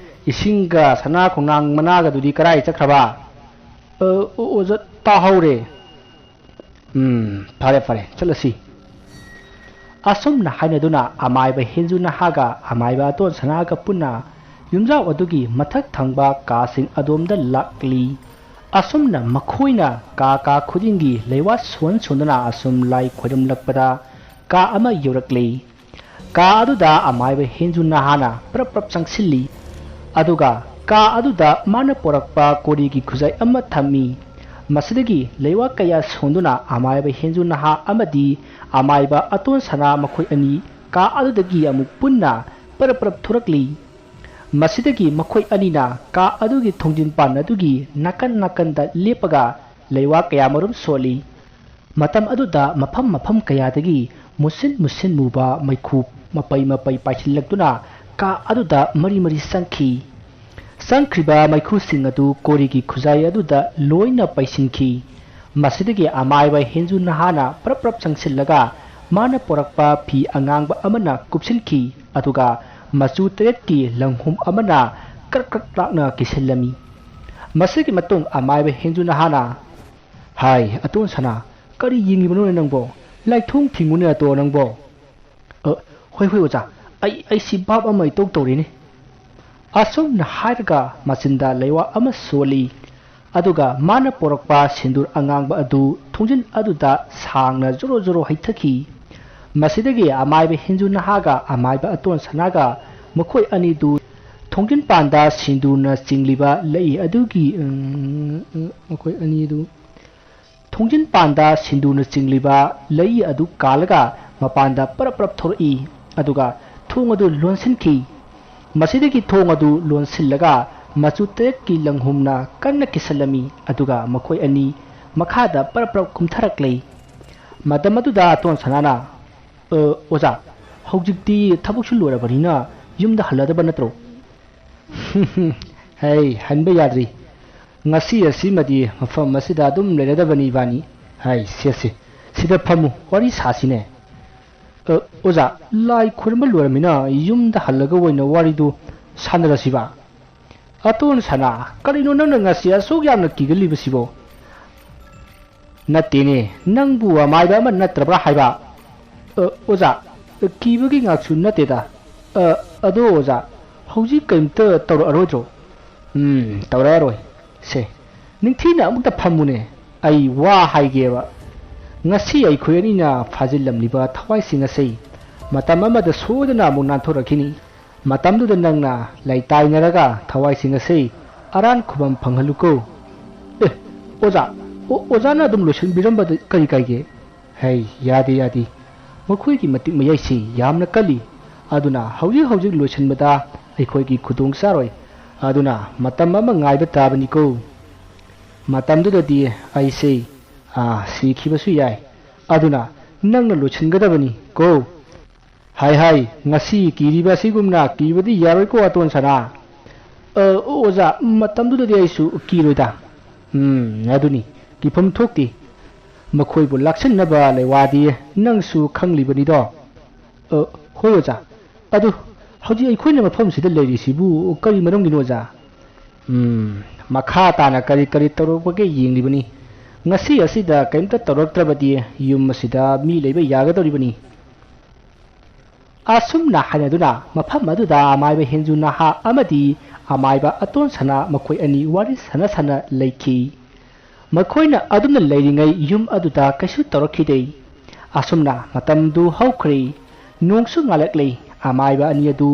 ꯏꯁꯤꯡꯒ ꯁꯅꯥ ꯈꯣꯡꯅꯥꯡ ꯃꯅꯥꯒꯗꯨꯗꯤ ꯀꯔꯥꯏ ꯆꯠꯈ꯭ꯔꯕ? ꯑ, ꯑꯣ-, ꯑꯣꯖꯥ, ꯇꯥꯍꯧꯔꯦ꯫ ꯎꯝ, ꯐꯔꯦ, ꯐꯔꯦ, ꯆꯠꯂꯁꯤ꯫ ꯑꯁꯨꯝꯅ ꯍꯥꯏꯅꯗꯨꯅ ꯑꯃꯥꯏꯕ ꯍꯦꯟꯖꯨ ꯅꯍꯥꯒ ꯑꯃꯥꯏꯕ ꯑꯇꯣꯟ ꯁꯅꯥꯒ ꯄꯨꯟꯅ ꯌꯨꯝꯖꯥꯎ ꯑꯗꯨꯒꯤ ꯃꯊꯛ ꯊꯪꯕ ꯀꯥꯁꯤꯡ ꯑꯗꯣꯝꯗ ꯂꯥꯛꯂꯤ꯫ ꯑꯁꯨꯝꯅ ꯃꯈꯣꯏꯅ ꯀꯥ ꯀꯥ ꯈꯨꯗꯤꯡꯒꯤ ꯂꯩꯋꯥ ꯁꯣꯟ ꯁꯣꯟꯗꯨꯅ ꯑꯁꯨꯝ ꯂꯥꯏ ꯈꯣꯏꯔꯝꯂꯛꯄꯗ ꯀꯥ ꯑꯃ ꯌꯧꯔꯛꯂꯤ꯫ ꯀꯥ ꯑꯗꯨꯗ ꯑꯃꯥꯏꯕ ꯍꯦꯟꯖꯨ ꯅꯍꯥꯅ ꯄ꯭ꯔꯞ ꯄ꯭ꯔꯞ ꯆꯪꯁꯤꯜꯂꯤ꯫ ꯑꯗꯨꯒ ꯀꯥ ꯑꯗꯨꯗ ꯃꯥꯅ ꯄꯣꯔꯛꯄ ꯀꯣꯔꯤꯒꯤ ꯈꯨꯖꯥꯏ ꯑꯃ ꯊꯝꯃꯤ꯫ ꯃꯁꯤꯗꯒꯤ ꯂꯩꯋꯥ ꯀꯌꯥ ꯁꯣꯟꯗꯨꯅ ꯑꯃꯥꯏꯕ ꯍꯦꯟꯖꯨ ꯅꯍꯥ ꯑꯃꯗꯤ ꯑꯃꯥꯏꯕ ꯑꯇꯣꯟ ꯁꯅꯥ ꯃꯈꯣꯏ ꯑꯅꯤ ꯀꯥ ꯑꯗꯨꯗꯒꯤ ꯑꯃꯨꯛ ꯄꯨꯟꯅ ꯄꯔꯞ ꯄꯔꯞ ꯊꯣꯔꯛꯂꯤ꯫ ꯃꯁꯤꯗꯒꯤ ꯃꯈꯣꯏ ꯑꯅꯤꯅ ꯀꯥ ꯑꯗꯨꯒꯤ ꯊꯣꯡꯖꯤꯟ ꯄꯥꯟ ꯑꯗꯨꯒꯤ ꯅꯥꯀꯟ ꯅꯥꯀꯟꯗ ꯂꯦꯞꯄꯒ ꯂꯩꯋꯥ ꯀꯌꯥ ꯃꯔꯨꯝ ꯁꯣꯜꯂꯤ꯫ ꯃꯇꯝ ꯑꯗꯨꯗ ꯃꯐꯝ ꯃꯐꯝ ꯀꯌꯥꯗꯒꯤ ꯃꯨꯁꯤꯟ ꯃꯨꯁꯤꯟ ꯃꯨꯕ ꯃꯩꯈꯨ ꯃꯄꯩ ꯃꯄꯩ ꯄꯥꯏꯁꯤꯜꯂꯛꯇꯨꯅ ꯀꯥ ꯑꯗꯨꯗ ꯃꯔꯤ ꯃꯔꯤ ꯆꯪꯈꯤ꯫ ꯆꯪꯈ꯭ꯔꯤꯕ ꯃꯩꯈꯨꯁꯤꯡ ꯑꯗꯨ ꯀꯣꯔꯤꯒꯤ ꯈꯨꯖꯥꯏ ꯑꯗꯨꯗ ꯂꯣꯏꯅ ꯄꯩꯁꯤꯟꯈꯤ꯫ ꯃꯁꯤꯗꯒꯤ ꯑꯃꯥꯏꯕ ꯍꯦꯟꯖꯨ ꯅꯍꯥꯅ ꯄ꯭ꯔꯞ ꯄ꯭ꯔꯞ ꯆꯪꯁꯤꯜꯂꯒ ꯃꯥꯅ ꯄꯣꯔꯛꯄ ꯐꯤ ꯑꯉꯥꯡꯕ ꯑꯃꯅ ꯀꯨꯞꯁꯤꯟꯈꯤ, ꯑꯗꯨꯒ ꯃꯆꯨ ꯇꯔꯦꯠꯀꯤ ꯂꯪꯍꯨꯝ ꯑꯃꯅ ꯀ꯭ꯔꯛ ꯀ꯭ꯔꯛ ꯂꯥꯛꯅ ꯀꯤꯁꯤꯜꯂꯝꯃꯤ꯫ ꯃꯁꯤꯒꯤ ꯃꯇꯨꯡ ꯑꯃꯥꯏꯕ ꯍꯦꯟꯖꯨ ꯅꯍꯥꯅ, "ꯍꯥꯏ, ꯑꯇꯣꯟ ꯁꯅꯥ, ꯀꯔꯤ ꯌꯦꯡꯉꯤꯕꯅꯣꯅꯦ ꯅꯪꯕꯣ? ꯂꯥꯏꯊꯣꯡ ꯊꯤꯡꯉꯨꯅꯦ ꯑꯇꯣ ꯅꯪꯕꯣ꯫" "ꯑ, ꯍꯣꯏ, ꯍꯣꯏ, ꯑꯣꯖꯥ, ꯑꯩ, ꯑꯩꯁꯤ ꯚꯥꯞ ꯑꯃ ꯏꯇꯧ ꯇꯧꯔꯤꯅꯦ꯫" ꯑꯁꯨꯝꯅ ꯍꯥꯏꯔꯒ ꯃꯆꯤꯟꯗ ꯂꯩꯋꯥ ꯑꯃ ꯁꯣꯜꯂꯤ꯫ ꯑꯗꯨꯒ ꯃꯥꯅ ꯄꯣꯔꯛꯄ ꯁꯤꯟꯗꯨꯔ ꯑꯉꯥꯡꯕ ꯑꯗꯨ ꯊꯣꯡꯖꯤꯟ ꯑꯗꯨꯗ ꯁꯥꯡꯅ ꯖꯣꯔꯣ ꯖꯣꯔꯣ ꯍꯩꯊꯈꯤ꯫ ꯃꯁꯤꯗꯒꯤ ꯑꯃꯥꯏꯕ ꯍꯦꯟꯖꯨ ꯅꯍꯥꯒ ꯑꯃꯥꯏꯕ ꯑꯇꯣꯟ ꯁꯅꯥꯒ ꯃꯈꯣꯏ ꯑꯅꯤꯗꯨ ꯊꯣꯡꯖꯤꯟ ꯄꯥꯟꯗ ꯁꯤꯟꯗꯨꯔꯅ ꯆꯤꯡꯂꯤꯕ ꯂꯩ ꯑꯗꯨꯒꯤ, ꯎꯝ, ꯎꯝ, ꯃꯈꯣꯏ ꯑꯅꯤꯗꯨ ꯊꯣꯡꯖꯤꯟ ꯄꯥꯟꯗ ꯁꯤꯟꯗꯨꯔꯅ ꯆꯤꯡꯂꯤꯕ ꯂꯩ ꯑꯗꯨ ꯀꯥꯜꯂꯒ ꯃꯄꯥꯟꯗ ꯄꯔꯞ ꯄꯔꯞ ꯊꯣꯔꯛꯏ꯫ ꯑꯗꯨꯒ ꯊꯣꯡ ꯑꯗꯨ ꯂꯣꯟꯁꯤꯟꯈꯤ꯫ ꯃꯁꯤꯗꯒꯤ ꯊꯣꯡ ꯑꯗꯨ ꯂꯣꯟꯁꯤꯜꯂꯒ ꯃꯆꯨ ꯇꯔꯦꯠꯀꯤ ꯂꯪꯍꯨꯝꯅ ꯀꯟꯅ ꯀꯤꯁꯜꯂꯝꯃꯤ꯫ ꯑꯗꯨꯒ ꯃꯈꯣꯏ ꯑꯅꯤ ꯃꯈꯥꯗ ꯄꯔꯞ ꯄꯔꯞ ꯀꯨꯝꯊꯔꯛꯂꯦ꯫ ꯃꯇꯝ ꯑꯗꯨꯗ ꯑꯇꯣꯟ ꯁꯅꯥꯅ, "ꯑ, ꯑꯣꯖꯥ, ꯍꯧꯖꯤꯛꯇꯤ ꯊꯕꯛꯁꯨ ꯂꯣꯏꯔꯕꯅꯤꯅ ꯌꯨꯝꯗ ꯍꯜꯂꯗꯕ ꯅꯠꯇ꯭ꯔꯣ?" "ꯍꯩ, ꯍꯟꯕ ꯌꯥꯗ꯭ꯔꯤ꯫ ꯉꯁꯤ ꯑꯁꯤꯃꯗꯤ ꯃꯐꯝ ꯑꯁꯤꯗ ꯑꯗꯨꯝ ꯂꯩꯔꯗꯕꯅꯤ ꯏꯕꯥꯅꯤ꯫ ꯍꯥꯏ, ꯁꯦ, ꯁꯦ, ꯁꯤꯗ ꯐꯝꯃꯨ, ꯋꯥꯔꯤ ꯁꯥꯁꯤꯅꯦ꯫" "ꯑ, ꯑꯣꯖꯥ, ꯂꯥꯏ ꯈꯣꯏꯔꯝꯕ ꯂꯣꯏꯔꯃꯤꯅ ꯌꯨꯝꯗ ꯍꯜꯂꯒ ꯑꯣꯏꯅ ꯋꯥꯔꯤꯗꯨ ꯁꯥꯟꯅꯔꯁꯤꯕ꯫" "ꯑꯇꯣꯟ ꯁꯅꯥ, ꯀꯔꯤꯅꯣ ꯅꯪꯅ ꯉꯁꯤ ꯑꯁꯨꯛ ꯌꯥꯝꯅ ꯀꯤꯒꯜꯂꯤꯕꯁꯤꯕꯣ?" "ꯅꯠꯇꯦꯅꯦ, ꯅꯪꯕꯨ ꯑꯃꯥꯏꯕ ꯑꯃ ꯅꯠꯇ꯭ꯔꯕ꯭ꯔꯥ ꯍꯥꯏꯕ?" "ꯑ, ꯑꯣꯖꯥ, ꯀꯤꯕꯒꯤ ꯉꯥꯛꯁꯨ ꯅꯠꯇꯦꯗ꯫ ꯑ, ꯑꯗꯣ ꯑꯣꯖꯥ, ꯍꯧꯖꯤꯛ ꯀꯔꯤꯝꯇ ꯇꯧꯔꯛꯑꯔꯣꯏꯗ꯭ꯔꯣ?" "ꯎꯝ, ꯇꯧꯔꯛꯑꯔꯣꯏ꯫ ꯁꯦ, ꯅꯤꯡꯊꯤꯅ ꯑꯃꯨꯛꯇ ꯐꯝꯃꯨꯅꯦ꯫ ꯑꯩ ꯋꯥ ꯍꯥꯏꯒꯦꯕ꯫ ꯉꯁꯤ ꯑꯩꯈꯣꯏ ꯑꯅꯤꯅ ꯐꯥꯖꯤꯜꯂꯝꯂꯤꯕ ꯊꯋꯥꯏꯁꯤꯡ ꯑꯁꯤ ꯃꯇꯝ ꯑꯃꯗ ꯁꯣꯏꯗꯅ ꯑꯃꯨꯛ ꯅꯥꯟꯊꯣꯔꯛꯈꯤꯅꯤ꯫ ꯃꯇꯝꯗꯨꯗ ꯅꯪꯅ ꯂꯩꯇꯥꯏꯅꯔꯒ ꯊꯋꯥꯏꯁꯤꯡ ꯑꯁꯤ ꯑꯔꯥꯟ ꯈꯨꯕꯝ ꯐꯪꯍꯜꯂꯨꯀꯣ꯫ ꯑꯦ, ꯑꯣꯖꯥ, ꯑꯣ-, ꯑꯣꯖꯥꯅ ꯑꯗꯨꯝ ꯂꯣꯏꯁꯤꯟꯕꯤꯔꯝꯕꯗ ꯀꯔꯤ ꯀꯥꯏꯒꯦ? ꯍꯩ, ꯌꯥꯗꯦ, ꯌꯥꯗꯦ꯫ ꯃꯈꯣꯏꯒꯤ ꯃꯇꯤꯛ ꯃꯌꯥꯏꯁꯤ ꯌꯥꯝꯅ ꯀꯜꯂꯤ꯫ ꯑꯗꯨꯅ ꯍꯧꯖꯤꯛ ꯍꯧꯖꯤꯛ ꯂꯣꯏꯁꯤꯟꯕꯗ ꯑꯩꯈꯣꯏꯒꯤ ꯈꯨꯗꯣꯡ ꯆꯥꯔꯣꯏ꯫ ꯑꯗꯨꯅ ꯃꯇꯝ ꯑꯃ ꯉꯥꯏꯕ ꯇꯥꯕꯅꯤꯀꯣ꯫ ꯃꯇꯝꯗꯨꯗꯗꯤ ꯑꯩꯁꯦ, ꯑꯥ, ꯁꯤꯈꯤꯕꯁꯨ ꯌꯥꯏ꯫ ꯑꯗꯨꯅ ꯅꯪꯅ ꯂꯣꯏꯁꯤꯟꯒꯗꯕꯅꯤ ꯀꯣ꯫ ꯍꯥꯏ ꯍꯥꯏ, ꯉꯁꯤ ꯀꯤꯔꯤꯕ ꯑꯁꯤꯒꯨꯝꯅ ꯀꯤꯕꯗꯤ ꯌꯥꯔꯣꯏꯀꯣ, ꯑꯇꯣꯟ ꯁꯅꯥ꯫ ꯑ, ꯑꯣꯖꯥ, ꯃꯇꯝꯗꯨꯗꯗꯤ ꯑꯩꯁꯨ ꯀꯤꯔꯣꯏꯗ꯫ ꯎꯝ, ꯑꯗꯨꯅꯤ, ꯀꯤꯐꯝ ꯊꯣꯛꯇꯦ꯫ ꯃꯈꯣꯏꯕꯨ ꯂꯥꯛꯁꯤꯟꯅꯕ ꯂꯩꯋꯥꯗꯤ ꯅꯪꯁꯨ ꯈꯪꯂꯤꯕꯅꯤꯗꯣ꯫ ꯑ, ꯍꯣꯏ ꯑꯣꯖꯥ꯫ ꯑꯗꯨ ꯍꯧꯖꯤꯛ ꯑꯩꯈꯣꯏꯅ ꯃꯐꯝꯁꯤꯗ ꯂꯩꯔꯤꯁꯤꯕꯨ ꯀꯔꯤ ꯃꯔꯝꯒꯤꯅꯣ ꯑꯣꯖꯥ? ꯎꯝ, ꯃꯈꯥ ꯇꯥꯅ ꯀꯔꯤ ꯀꯔꯤ ꯇꯧꯔꯛꯄꯒꯦ ꯌꯦꯡꯂꯤꯕꯅꯤ꯫ ꯉꯁꯤ ꯑꯁꯤꯗ ꯀꯔꯤꯝꯇ ꯇꯧꯔꯛꯇ꯭ꯔꯕꯗꯤ ꯌꯨꯝ ꯑꯁꯤꯗ ꯃꯤ ꯂꯩꯕ ꯌꯥꯒꯗꯧꯔꯤꯕꯅꯤ꯫ ꯑꯁꯨꯝꯅ ꯍꯥꯏꯅꯗꯨꯅ ꯃꯐꯝ ꯑꯗꯨꯗ ꯑꯃꯥꯏꯕ ꯍꯦꯟꯖꯨ ꯅꯍꯥ ꯑꯃꯗꯤ ꯑꯃꯥꯏꯕ ꯑꯇꯣꯟ ꯁꯅꯥ ꯃꯈꯣꯏ ꯑꯅꯤ ꯋꯥꯔꯤ ꯁꯥꯟꯅ ꯁꯥꯟꯅ ꯂꯩꯈꯤ꯫ ꯃꯈꯣꯏꯅ ꯑꯗꯨꯝꯅ ꯂꯩꯔꯤꯉꯩ ꯌꯨꯝ ꯑꯗꯨꯗ ꯀꯩꯁꯨ ꯇꯧꯔꯛꯈꯤꯗꯦ꯫ ꯑꯁꯨꯝꯅ ꯃꯇꯝꯗꯨ ꯍꯧꯈ꯭ꯔꯦ꯫ ꯅꯣꯡꯁꯨ ꯉꯥꯜꯂꯛꯂꯦ꯫ ꯑꯃꯥꯏꯕ ꯑꯅꯤ ꯑꯗꯨ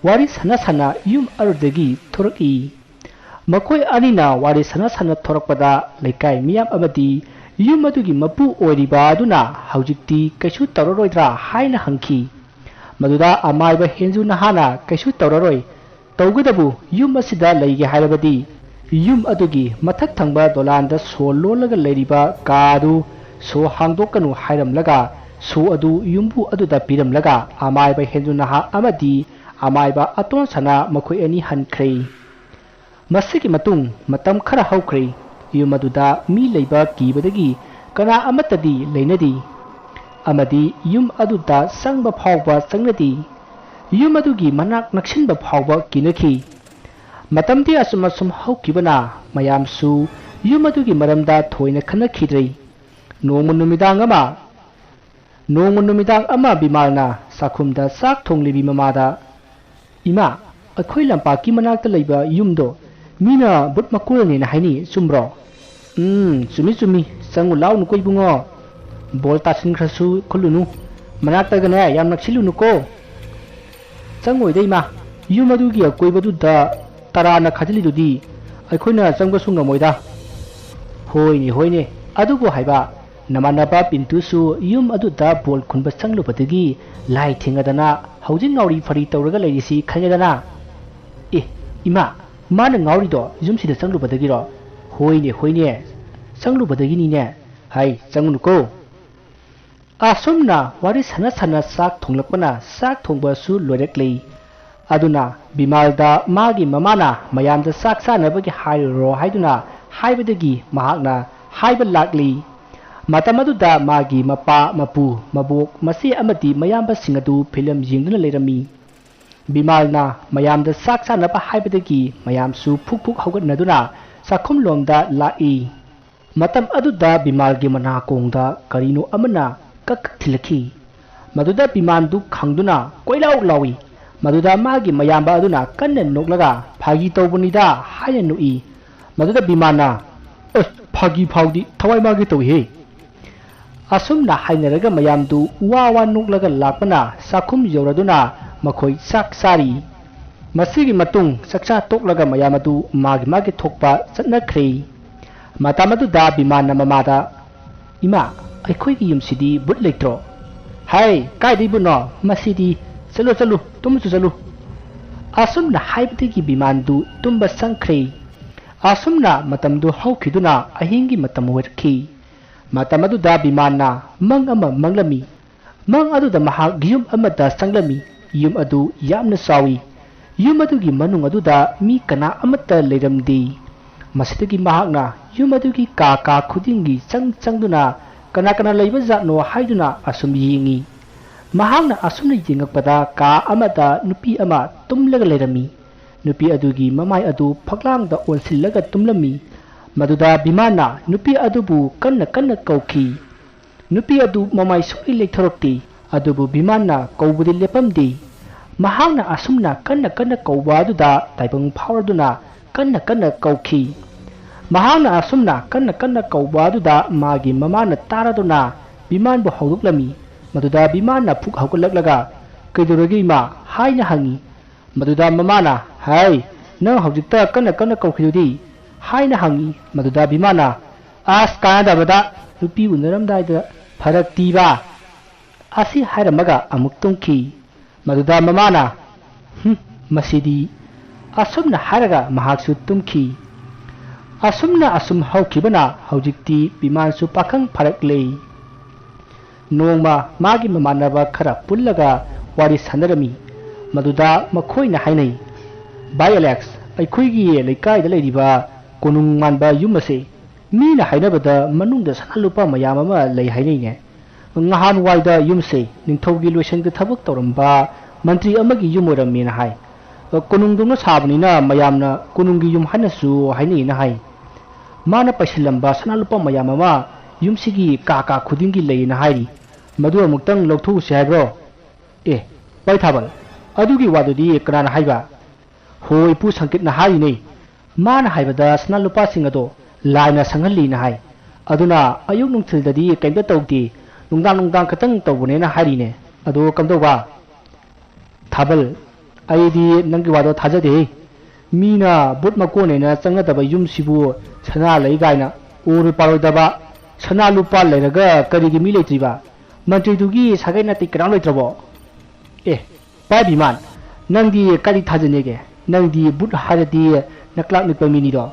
ꯋꯥꯔꯤ ꯁꯥꯟꯅ ꯁꯥꯟꯅ ꯌꯨꯝ ꯑꯗꯨꯗꯒꯤ ꯊꯣꯔꯛꯏ꯫ ꯃꯈꯣꯏ ꯑꯅꯤꯅ ꯋꯥꯔꯤ ꯁꯥꯟꯅ ꯁꯥꯟꯅ ꯊꯣꯔꯛꯄꯗ ꯂꯩꯀꯥꯏ ꯃꯤꯌꯥꯝ ꯑꯃꯗꯤ ꯌꯨꯝ ꯑꯗꯨꯒꯤ ꯃꯄꯨ ꯑꯣꯏꯔꯤꯕ ꯑꯗꯨꯅ ꯍꯧꯖꯤꯛꯇꯤ ꯀꯩꯁꯨ ꯇꯧꯔꯔꯣꯏꯗ꯭ꯔꯥ ꯍꯥꯏꯅ ꯍꯪꯈꯤ꯫ ꯃꯗꯨꯗ ꯑꯃꯥꯏꯕ ꯍꯦꯟꯖꯨ ꯅꯍꯥꯅ ꯀꯩꯁꯨ ꯇꯧꯔꯔꯣꯏ, ꯇꯧꯒꯗꯕꯨ ꯌꯨꯝ ꯑꯁꯤꯗ ꯂꯩꯒꯦ ꯍꯥꯏꯔꯕꯗꯤ ꯌꯨꯝ ꯑꯗꯨꯒꯤ ꯃꯊꯛ ꯊꯪꯕ ꯗꯣꯂꯥꯟꯗ ꯁꯣ ꯂꯣꯜꯂꯒ ꯂꯩꯔꯤꯕ ꯀꯥ ꯑꯗꯨ ꯁꯣ ꯍꯥꯡꯗꯣꯛꯀꯅꯨ ꯍꯥꯏꯔꯝꯂꯒ ꯁꯣ ꯑꯗꯨ ꯌꯨꯝꯕꯨ ꯑꯗꯨꯗ ꯄꯤꯔꯝꯂꯒ ꯑꯃꯥꯏꯕ ꯍꯦꯟꯖꯨ ꯅꯍꯥ ꯑꯃꯗꯤ ꯑꯃꯥꯏꯕ ꯑꯇꯣꯟ ꯁꯅꯥ ꯃꯈꯣꯏ ꯑꯅꯤ ꯍꯟꯈ꯭ꯔꯦ꯫ ꯃꯁꯤꯒꯤ ꯃꯇꯨꯡ ꯃꯇꯝ ꯈꯔ ꯍꯧꯈ꯭ꯔꯦ꯫ ꯌꯨꯝ ꯑꯗꯨꯗ ꯃꯤ ꯂꯩꯕ ꯀꯤꯕꯗꯒꯤ ꯀꯅꯥ ꯑꯃꯠꯇꯗꯤ ꯂꯩꯅꯗꯦ꯫ ꯑꯃꯗꯤ ꯌꯨꯝ ꯑꯗꯨꯗ ꯆꯪꯕ ꯐꯥꯎꯕ ꯆꯪꯅꯗꯦ꯫ ꯌꯨꯝ ꯑꯗꯨꯒꯤ ꯃꯅꯥꯛ ꯅꯛꯁꯤꯟꯕ ꯐꯥꯎꯕ ꯀꯤꯅꯈꯤ꯫ ꯃꯇꯝꯗꯤ ꯑꯁꯨꯝ ꯑꯁꯨꯝ ꯍꯧꯈꯤꯕꯅ ꯃꯌꯥꯝꯁꯨ ꯌꯨꯝ ꯑꯗꯨꯒꯤ ꯃꯔꯝꯗ ꯊꯣꯏꯅ ꯈꯟꯅꯈꯤꯗ꯭ꯔꯦ꯫ ꯅꯣꯡꯃ ꯅꯨꯃꯤꯗꯥꯡ ꯑꯃ, ꯅꯣꯡꯃ ꯅꯨꯃꯤꯗꯥꯡ ꯑꯃ ꯕꯤꯃꯥꯜꯅ ꯆꯥꯛꯈꯨꯝꯗ ꯆꯥꯛ ꯊꯣꯡꯂꯤꯕꯤ ꯃꯃꯥꯗ, "ꯏꯃꯥ, ꯑꯩꯈꯣꯏ ꯂꯝꯄꯥꯛꯀꯤ ꯃꯅꯥꯛꯇ ꯂꯩꯕ ꯌꯨꯝꯗꯣ ꯃꯤꯅ ꯕꯨꯠ ꯃꯀꯣꯜꯅꯦꯅ ꯍꯥꯏꯅꯤ, ꯆꯨꯝꯕ꯭ꯔꯣ?" "ꯎꯝ, ꯆꯨꯝꯃꯤ ꯆꯨꯝꯃꯤ, ꯆꯪꯉꯨ ꯂꯥꯎꯅꯨꯀꯣ ꯏꯕꯨꯡꯉꯣ꯫ ꯕꯣꯜ ꯇꯥꯁꯤꯟꯈ꯭ꯔꯁꯨ ꯈꯨꯜꯂꯨꯅꯨ꯫ ꯃꯅꯥꯛꯇꯒꯅꯦ ꯌꯥꯝ ꯅꯛꯁꯤꯜꯂꯨꯅꯨꯀꯣ꯫ ꯆꯪꯉꯣꯏꯗ ꯏꯃꯥ, ꯌꯨꯝ ꯑꯗꯨꯒꯤ ꯑꯀꯣꯏꯕꯗꯨꯗ ꯇꯔꯥꯅ ꯈꯥꯖꯤꯜꯂꯤꯗꯨꯗꯤ, ꯑꯩꯈꯣꯏꯅ ꯆꯪꯕꯁꯨ ꯉꯝꯃꯣꯏꯗ꯫ ꯍꯣꯏꯅꯦ ꯍꯣꯏꯅꯦ, ꯑꯗꯨꯕꯨ ꯍꯥꯏꯕ, ꯅꯃꯥꯟꯅꯕ ꯄꯤꯟꯇꯨꯁꯨ ꯌꯨꯝ ꯑꯗꯨꯗ ꯕꯣꯜ ꯈꯨꯟꯕ ꯆꯪꯂꯨꯕꯗꯒꯤ ꯂꯥꯏ ꯊꯦꯡꯉꯗꯅ ꯍꯧꯖꯤꯛ ꯉꯥꯎꯔꯤ ꯐꯔꯤ ꯇꯧꯔꯒ ꯂꯩꯔꯤꯁꯤ ꯈꯪꯉꯦꯗꯅ꯫ ꯑꯦ ꯏꯃꯥ, ꯃꯥꯅ ꯉꯥꯎꯔꯤꯗꯣ ꯌꯨꯝꯁꯤꯗ ꯆꯪꯂꯨꯕꯗꯒꯤꯔꯣ? ꯍꯣꯏꯅꯦ ꯍꯣꯏꯅꯦ, ꯆꯪꯂꯨꯕꯗꯒꯤꯅꯤꯅꯦ꯫ ꯍꯥꯏ, ꯆꯪꯉꯨꯅꯨꯀꯣ꯫ ꯑꯁꯨꯝꯅ ꯋꯥꯔꯤ ꯁꯥꯟꯅ ꯁꯥꯟꯅ ꯆꯥꯛ ꯊꯣꯡꯂꯛꯄꯅ ꯆꯥꯛ ꯊꯣꯡꯕꯁꯨ ꯂꯣꯏꯔꯛꯂꯤ꯫ ꯑꯗꯨꯅ ꯕꯤꯃꯥꯜꯗ ꯃꯥꯒꯤ ꯃꯃꯥꯅ ꯃꯌꯥꯝꯗ ꯆꯥꯛ ꯆꯥꯅꯕꯒꯤ ꯍꯥꯏꯔꯨꯔꯣ ꯍꯥꯏꯗꯨꯅ ꯍꯥꯏꯕꯗꯒꯤ ꯃꯍꯥꯛꯅ ꯍꯥꯏꯕ ꯂꯥꯛꯂꯤ꯫ ꯃꯇꯝ ꯑꯗꯨꯗ ꯃꯥꯒꯤ ꯃꯄꯥ, ꯃꯄꯨ, ꯃꯕꯣꯛ, ꯃꯆꯦ ꯑꯃꯗꯤ ꯃꯌꯥꯝꯕꯁꯤꯡ ꯑꯗꯨ ꯐꯤꯂꯝ ꯌꯦꯡꯗꯨꯅ ꯂꯩꯔꯝꯃꯤ꯫ ꯕꯤꯃꯥꯜꯅ ꯃꯌꯥꯝꯗ ꯆꯥꯛ ꯆꯥꯅꯕ ꯍꯥꯏꯕꯗꯒꯤ ꯃꯌꯥꯝꯁꯨ ꯐꯨꯛ ꯐꯨꯛ ꯍꯧꯒꯠꯅꯗꯨꯅ ꯆꯥꯛꯈꯨꯝꯂꯣꯝꯗ ꯂꯥꯛꯏ꯫ ꯃꯇꯝ ꯑꯗꯨꯗ ꯕꯤꯃꯥꯜꯒꯤ ꯃꯅꯥꯀꯣꯡꯗ ꯀꯔꯤꯅꯣ ꯑꯃꯅ ꯀꯛ ꯀꯛ ꯊꯤꯜꯂꯛꯈꯤ꯫ ꯃꯗꯨꯗ ꯕꯤꯃꯥꯟꯗꯨ ꯈꯪꯗꯨꯅ ꯀꯣꯏꯂꯥꯎ ꯂꯥꯎꯏ꯫ ꯃꯗꯨꯗ ꯃꯥꯒꯤ ꯃꯌꯥꯝꯕ ꯑꯗꯨꯅ ꯀꯟꯅ ꯅꯣꯛꯂꯒ "ꯐꯥꯒꯤ ꯇꯧꯕꯅꯤꯗ" ꯍꯥꯏꯅ ꯅꯣꯛꯏ꯫ ꯃꯗꯨꯗ ꯕꯤꯃꯥꯟꯅ, "ꯑꯁ, ꯐꯥꯒꯤ ꯐꯥꯎꯗꯤ ꯊꯋꯥꯏ ꯃꯥꯒꯦ ꯇꯧꯏꯍꯦ!" ꯑꯁꯨꯝꯅ ꯍꯥꯏꯅꯔꯒ ꯃꯌꯥꯝꯗꯨ ꯋꯥ ꯋꯥ ꯅꯣꯛꯂꯒ ꯂꯥꯛꯄꯅ ꯆꯥꯛꯈꯨꯝ ꯌꯧꯔꯗꯨꯅ ꯃꯈꯣꯏ ꯆꯥꯛ ꯆꯥꯔꯤ꯫ ꯃꯁꯤꯒꯤ ꯃꯇꯨꯡ ꯆꯥꯛꯆꯥ ꯇꯣꯛꯂꯒ ꯃꯌꯥꯝ ꯑꯗꯨ ꯃꯥꯒꯤ ꯃꯥꯒꯤ ꯊꯣꯛꯄ ꯆꯠꯅꯈ꯭ꯔꯦ꯫ ꯃꯇꯝ ꯑꯗꯨꯗ ꯕꯤꯃꯥꯟꯅ ꯃꯃꯥꯗ, "ꯏꯃꯥ, ꯑꯩꯈꯣꯏꯒꯤ ꯌꯨꯝꯁꯤꯗꯤ ꯚꯨꯠ ꯂꯩꯇ꯭ꯔꯣ?" "ꯍꯥꯏ, ꯀꯥꯏꯗꯩ ꯚꯨꯠꯅꯣ? ꯃꯁꯤꯗꯤ, ꯆꯠꯂꯨ, ꯆꯠꯂꯨ, ꯇꯨꯝꯃꯁꯨ ꯆꯠꯂꯨ"꯫ ꯑꯁꯨꯝꯅ ꯍꯥꯏꯕꯗꯒꯤ ꯕꯤꯃꯥꯟꯗꯨ ꯇꯨꯝꯕ ꯆꯪꯈ꯭ꯔꯦ꯫ ꯑꯁꯨꯝꯅ ꯃꯇꯝꯗꯨ ꯍꯧꯈꯤꯗꯨꯅ ꯑꯍꯤꯡꯒꯤ ꯃꯇꯝ ꯑꯣꯏꯔꯛꯈꯤ꯫ ꯃꯇꯝ ꯑꯗꯨꯗ ꯕꯤꯃꯥꯟꯅ ꯃꯪ ꯑꯃ ꯃꯪꯂꯝꯃꯤ꯫ ꯃꯪ ꯑꯗꯨꯗ ꯃꯍꯥꯛ ꯌꯨꯝ ꯑꯃꯗ ꯆꯪꯂꯝꯃꯤ꯫ ꯌꯨꯝ ꯑꯗꯨ ꯌꯥꯝꯅ ꯆꯥꯎꯏ꯫ ꯌꯨꯝ ꯑꯗꯨꯒꯤ ꯃꯅꯨꯡ ꯑꯗꯨꯗ ꯃꯤ ꯀꯅꯥ ꯑꯃꯠꯇ ꯂꯩꯔꯝꯗꯦ꯫ ꯃꯁꯤꯗꯒꯤ ꯃꯍꯥꯛꯅ ꯌꯨꯝ ꯑꯗꯨꯒꯤ ꯀꯥ ꯀꯥ ꯈꯨꯗꯤꯡꯒꯤ ꯆꯪ ꯆꯪꯗꯨꯅ ꯀꯅꯥ ꯀꯅꯥ ꯂꯩꯕ ꯖꯥꯠꯅꯣ ꯍꯥꯏꯗꯨꯅ ꯑꯁꯨꯝ ꯌꯦꯡꯉꯤ꯫ ꯃꯍꯥꯛꯅ ꯑꯁꯨꯝꯅ ꯌꯦꯡꯉꯛꯄꯗ ꯀꯥ ꯑꯃꯗ ꯅꯨꯄꯤ ꯑꯃ ꯇꯨꯝꯂꯒ ꯂꯩꯔꯝꯃꯤ꯫ ꯅꯨꯄꯤ ꯑꯗꯨꯒꯤ ꯃꯃꯥꯏ ꯑꯗꯨ ꯐꯛꯂꯥꯡꯗ ꯑꯣꯟꯁꯤꯜꯂꯒ ꯇꯨꯝꯂꯝꯃꯤ꯫ ꯃꯗꯨꯗ ꯕꯤꯃꯥꯟꯅ ꯅꯨꯄꯤ ꯑꯗꯨꯕꯨ ꯀꯟꯅ ꯀꯟꯅ ꯀꯧꯈꯤ꯫ ꯅꯨꯄꯤ ꯑꯗꯨ ꯃꯃꯥꯏ ꯁꯨꯡꯂꯩ ꯂꯩꯊꯣꯔꯛꯇꯦ꯫ ꯑꯗꯨꯕꯨ ꯕꯤꯃꯥꯟꯅ ꯀꯧꯕꯗꯤ ꯂꯦꯞꯄꯝꯗꯦ꯫ ꯃꯍꯥꯛꯅ ꯑꯁꯨꯝꯅ ꯀꯟꯅ ꯀꯟꯅ ꯀꯧꯕ ꯑꯗꯨꯗ ꯇꯥꯏꯕꯪ ꯐꯥꯎꯔꯗꯨꯅ ꯀꯟꯅ ꯀꯟꯅ ꯀꯧꯈꯤ꯫ ꯃꯍꯥꯛꯅ ꯑꯁꯨꯝꯅ ꯀꯟꯅ ꯀꯟꯅ ꯀꯧꯕ ꯑꯗꯨꯗ ꯃꯥꯒꯤ ꯃꯃꯥꯅ ꯇꯥꯔꯗꯨꯅ ꯕꯤꯃꯥꯟꯕꯨ ꯍꯧꯗꯣꯛꯂꯝꯃꯤ꯫ ꯃꯗꯨꯗ ꯕꯤꯃꯥꯟꯅ ꯐꯨꯛ ꯍꯧꯒꯠꯂꯛꯂꯒ, "ꯀꯩꯗꯧꯔꯒꯦ ꯏꯃꯥ?" ꯍꯥꯏꯅ ꯍꯪꯉꯤ꯫ ꯃꯗꯨꯗ ꯃꯃꯥꯅ, "ꯍꯥꯏ, ꯅꯪ ꯍꯧꯖꯤꯛꯇ ꯀꯟꯅ ꯀꯟꯅ ꯀꯧꯈꯤꯗꯨꯗꯤ?" ꯍꯥꯏꯅ ꯍꯪꯉꯤ꯫ ꯃꯗꯨꯗ ꯕꯤꯃꯥꯟꯅ, "ꯑꯁ, ꯀꯥꯟꯅꯗꯕꯗ, ꯅꯨꯄꯤ ꯎꯅꯔꯝꯗꯥꯏꯗ ꯐꯔꯛ ꯇꯤꯕ!" ꯑꯁꯤ ꯍꯥꯏꯔꯝꯃꯒ ꯑꯃꯨꯛ ꯇꯨꯝꯈꯤ꯫ ꯃꯗꯨꯗ ꯃꯃꯥꯅ, "ꯍꯨꯝ, ꯃꯁꯤꯗꯤ!" ꯑꯁꯨꯝꯅ ꯍꯥꯏꯔꯒ ꯃꯍꯥꯛꯁꯨ ꯇꯨꯝꯈꯤ꯫ ꯑꯁꯨꯝꯅ ꯑꯁꯨꯝ ꯍꯧꯈꯤꯕꯅ ꯍꯧꯖꯤꯛꯇꯤ ꯕꯤꯃꯥꯟꯁꯨ ꯄꯥꯈꯪ ꯐꯔꯛꯂꯦ꯫ ꯅꯣꯡꯃ ꯃꯥꯒꯤ ꯃꯃꯥꯟꯅꯕ ꯈꯔ ꯄꯨꯜꯂꯒ ꯋꯥꯔꯤ ꯁꯥꯟꯅꯔꯝꯃꯤ꯫ ꯃꯗꯨꯗ ꯃꯈꯣꯏꯅ ꯍꯥꯏꯅꯩ, "ꯚꯥꯏ ꯑꯦꯂꯦꯛꯁ, ꯑꯩꯈꯣꯏꯒꯤ ꯂꯩꯀꯥꯏꯗ ꯂꯩꯔꯤꯕ ꯀꯣꯅꯨꯡ ꯃꯥꯟꯕ ꯌꯨꯝ ꯑꯁꯦ ꯃꯤꯅ ꯍꯥꯏꯅꯕꯗ ꯃꯅꯨꯡꯗ ꯁꯅꯥ ꯂꯨꯄꯥ ꯃꯌꯥꯝ ꯑꯃ ꯂꯩ ꯍꯥꯏꯅꯩꯅꯦ꯫ ꯉꯍꯥꯟꯋꯥꯏꯗ ꯌꯨꯝꯁꯦ ꯅꯤꯡꯊꯧꯒꯤ ꯂꯣꯏꯁꯪꯗ ꯊꯕꯛ ꯇꯧꯔꯝꯕ ꯃꯟꯇ꯭ꯔꯤ ꯑꯃꯒꯤ ꯌꯨꯝ ꯑꯣꯏꯔꯝꯃꯦꯅ ꯍꯥꯏ꯫ ꯀꯣꯅꯨꯡꯗꯧꯅ ꯁꯥꯕꯅꯤꯅ ꯃꯌꯥꯝꯅ ꯀꯣꯅꯨꯡꯒꯤ ꯌꯨꯝ ꯍꯥꯏꯅꯁꯨ ꯍꯥꯏꯅꯩꯅ ꯍꯥꯏ꯫ ꯃꯥꯅ ꯄꯩꯁꯤꯜꯂꯝꯕ ꯁꯅꯥ ꯂꯨꯄꯥ ꯃꯌꯥꯝ ꯑꯃ ꯌꯨꯝꯁꯤꯒꯤ ꯀꯥ ꯀꯥ ꯈꯨꯗꯤꯡꯒꯤ ꯂꯩꯌꯦꯅ ꯍꯥꯏꯔꯤ꯫ ꯃꯗꯨ ꯑꯃꯨꯛꯇꯪ ꯂꯧꯊꯣꯛꯎꯁꯤ ꯍꯥꯏꯕ꯭ꯔꯣ?" "ꯑꯦ, ꯚꯥꯏ ꯊꯥꯕꯜ, ꯑꯗꯨꯒꯤ ꯋꯥꯗꯨꯗꯤ ꯀꯅꯥꯅ ꯍꯥꯏꯕ?" "ꯍꯣ, ꯏꯄꯨ ꯁꯪꯀꯦꯠꯅ ꯍꯥꯏꯔꯤꯅꯦ꯫ ꯃꯥꯅ ꯍꯥꯏꯕꯗ ꯁꯅꯥ ꯂꯨꯄꯥꯁꯤꯡ ꯑꯗꯣ ꯂꯥꯏꯅ ꯁꯪꯍꯜꯂꯤꯅ ꯍꯥꯏ꯫ ꯑꯗꯨꯅ ꯑꯌꯨꯛ ꯅꯨꯡꯊꯤꯜꯗꯗꯤ ꯀꯩꯝꯇ ꯇꯧꯗꯦ, ꯅꯨꯡꯗꯥꯡ ꯅꯨꯡꯗꯥꯡ ꯈꯛꯇꯪ ꯇꯧꯕꯅꯦꯅ ꯍꯥꯏꯔꯤꯅꯦ꯫ ꯑꯗꯣ ꯀꯝꯗꯧꯕ?" "ꯊꯥꯕꯜ, ꯑꯩꯗꯤ ꯅꯪꯒꯤ ꯋꯥꯗꯣ ꯊꯥꯖꯗꯦꯍꯦ꯫ ꯃꯤꯅ ꯚꯨꯠ ꯃꯀꯣꯟꯅꯦꯅ ꯆꯪꯅꯗꯕ ꯌꯨꯝꯁꯤꯕꯨ ꯁꯅꯥ ꯂꯩ ꯀꯥꯏꯅ, ꯑꯣꯏꯔꯣꯏ ꯄꯥꯔꯣꯏꯗꯕ꯫ ꯁꯅꯥ ꯂꯨꯄꯥ ꯂꯩꯔꯒ ꯀꯔꯤꯒꯤ ꯃꯤ ꯂꯩꯇ꯭ꯔꯤꯕ? ꯃꯟꯇ꯭ꯔꯤꯗꯨꯒꯤ ꯁꯥꯒꯩ ꯅꯥꯇꯩ ꯀꯅꯥꯝ ꯂꯩꯇ꯭ꯔꯕꯣ?" "ꯑꯦ, ꯚꯥꯏ ꯕꯤꯃꯥꯟ, ꯅꯪꯗꯤ ꯀꯔꯤ ꯊꯥꯖꯅꯦꯒꯦ? ꯅꯪꯗꯤ ꯚꯨꯠ ꯍꯥꯏꯔꯗꯤ ꯅꯀ꯭ꯂꯥꯛ ꯅꯤꯛꯄ ꯃꯤꯅꯤꯗꯣ꯫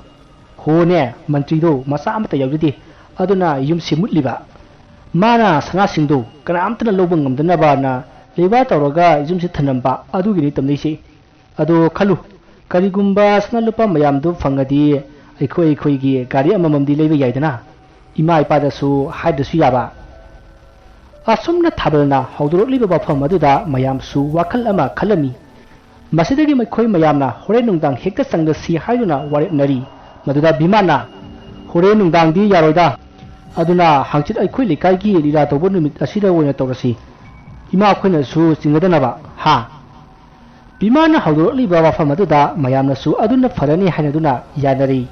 ꯍꯣꯅꯦ, ꯃꯟꯇ꯭ꯔꯤꯗꯣ ꯃꯆꯥ ꯑꯃꯠꯇ ꯌꯥꯎꯖꯗꯦ, ꯑꯗꯨꯅ ꯌꯨꯝꯁꯤ ꯃꯨꯠꯂꯤꯕ꯫ ꯃꯥꯅ ꯁꯅꯥꯁꯤꯡꯗꯣ ꯀꯅꯥꯝꯇꯅ ꯂꯧꯕ ꯉꯝꯗꯅꯕꯅ ꯂꯩꯕꯥꯛ ꯇꯧꯔꯒ ꯌꯨꯝꯁꯤ ꯊꯅꯝꯕ ꯑꯗꯨꯒꯤꯅꯤ ꯇꯝꯅꯩꯁꯤ꯫ ꯑꯗꯣ ꯈꯜꯂꯨ, ꯀꯔꯤꯒꯨꯝꯕ ꯁꯅꯥ ꯂꯨꯄꯥ ꯃꯌꯥꯝꯗꯨ ꯐꯪꯉꯗꯤ ꯑꯩꯈꯣꯏ ꯑꯩꯈꯣꯏꯒꯤ ꯒꯥꯔꯤ ꯑꯃꯃꯝꯗꯤ ꯂꯩꯕ ꯌꯥꯏꯗꯅ, ꯏꯃꯥ ꯏꯄꯥꯗꯁꯨ ꯍꯥꯏꯗ꯭ꯔꯁꯨ ꯌꯥꯕ꯫" ꯑꯁꯨꯝꯅ ꯊꯥꯕꯜꯅ ꯍꯧꯗꯣꯔꯛꯂꯤꯕ ꯋꯥꯐꯝ ꯑꯗꯨꯗ ꯃꯌꯥꯝꯁꯨ ꯋꯥꯈꯜ ꯑꯃ ꯈꯜꯂꯝꯃꯤ꯫ ꯃꯁꯤꯗꯒꯤ ꯃꯈꯣꯏ ꯃꯌꯥꯝꯅ ꯍꯣꯔꯦꯟ ꯅꯨꯡꯗꯥꯡ ꯍꯦꯛꯇ ꯆꯪꯗꯁꯤ ꯍꯥꯏꯗꯨꯅ ꯋꯥꯔꯦꯞꯅꯔꯤ꯫ ꯃꯗꯨꯗ ꯕꯤꯃꯥꯟꯅ, "ꯍꯣꯔꯦꯟ ꯅꯨꯡꯗꯥꯡꯗꯤ ꯌꯥꯔꯣꯏꯗ꯫ ꯑꯗꯨꯅ ꯍꯪꯆꯤꯠ ꯑꯩꯈꯣꯏ ꯂꯩꯀꯥꯏꯒꯤ ꯂꯤꯂꯥ ꯇꯧꯕ ꯅꯨꯃꯤꯠ ꯑꯁꯤꯗ ꯑꯣꯏꯅ ꯇꯧꯔꯁꯤ, ꯏꯃꯥ ꯑꯩꯈꯣꯏꯅꯁꯨ ꯆꯤꯡꯅꯗꯅꯕ, ꯍꯥ?" ꯕꯤꯃꯥꯟꯅ ꯍꯧꯗꯣꯔꯛꯂꯤꯕ ꯋꯥꯐꯝ ꯑꯗꯨꯗ ꯃꯌꯥꯝꯅꯁꯨ ꯑꯗꯨꯅ ꯐꯔꯅꯤ ꯍꯥꯏꯅꯗꯨꯅ ꯌꯥꯅꯔꯤ꯫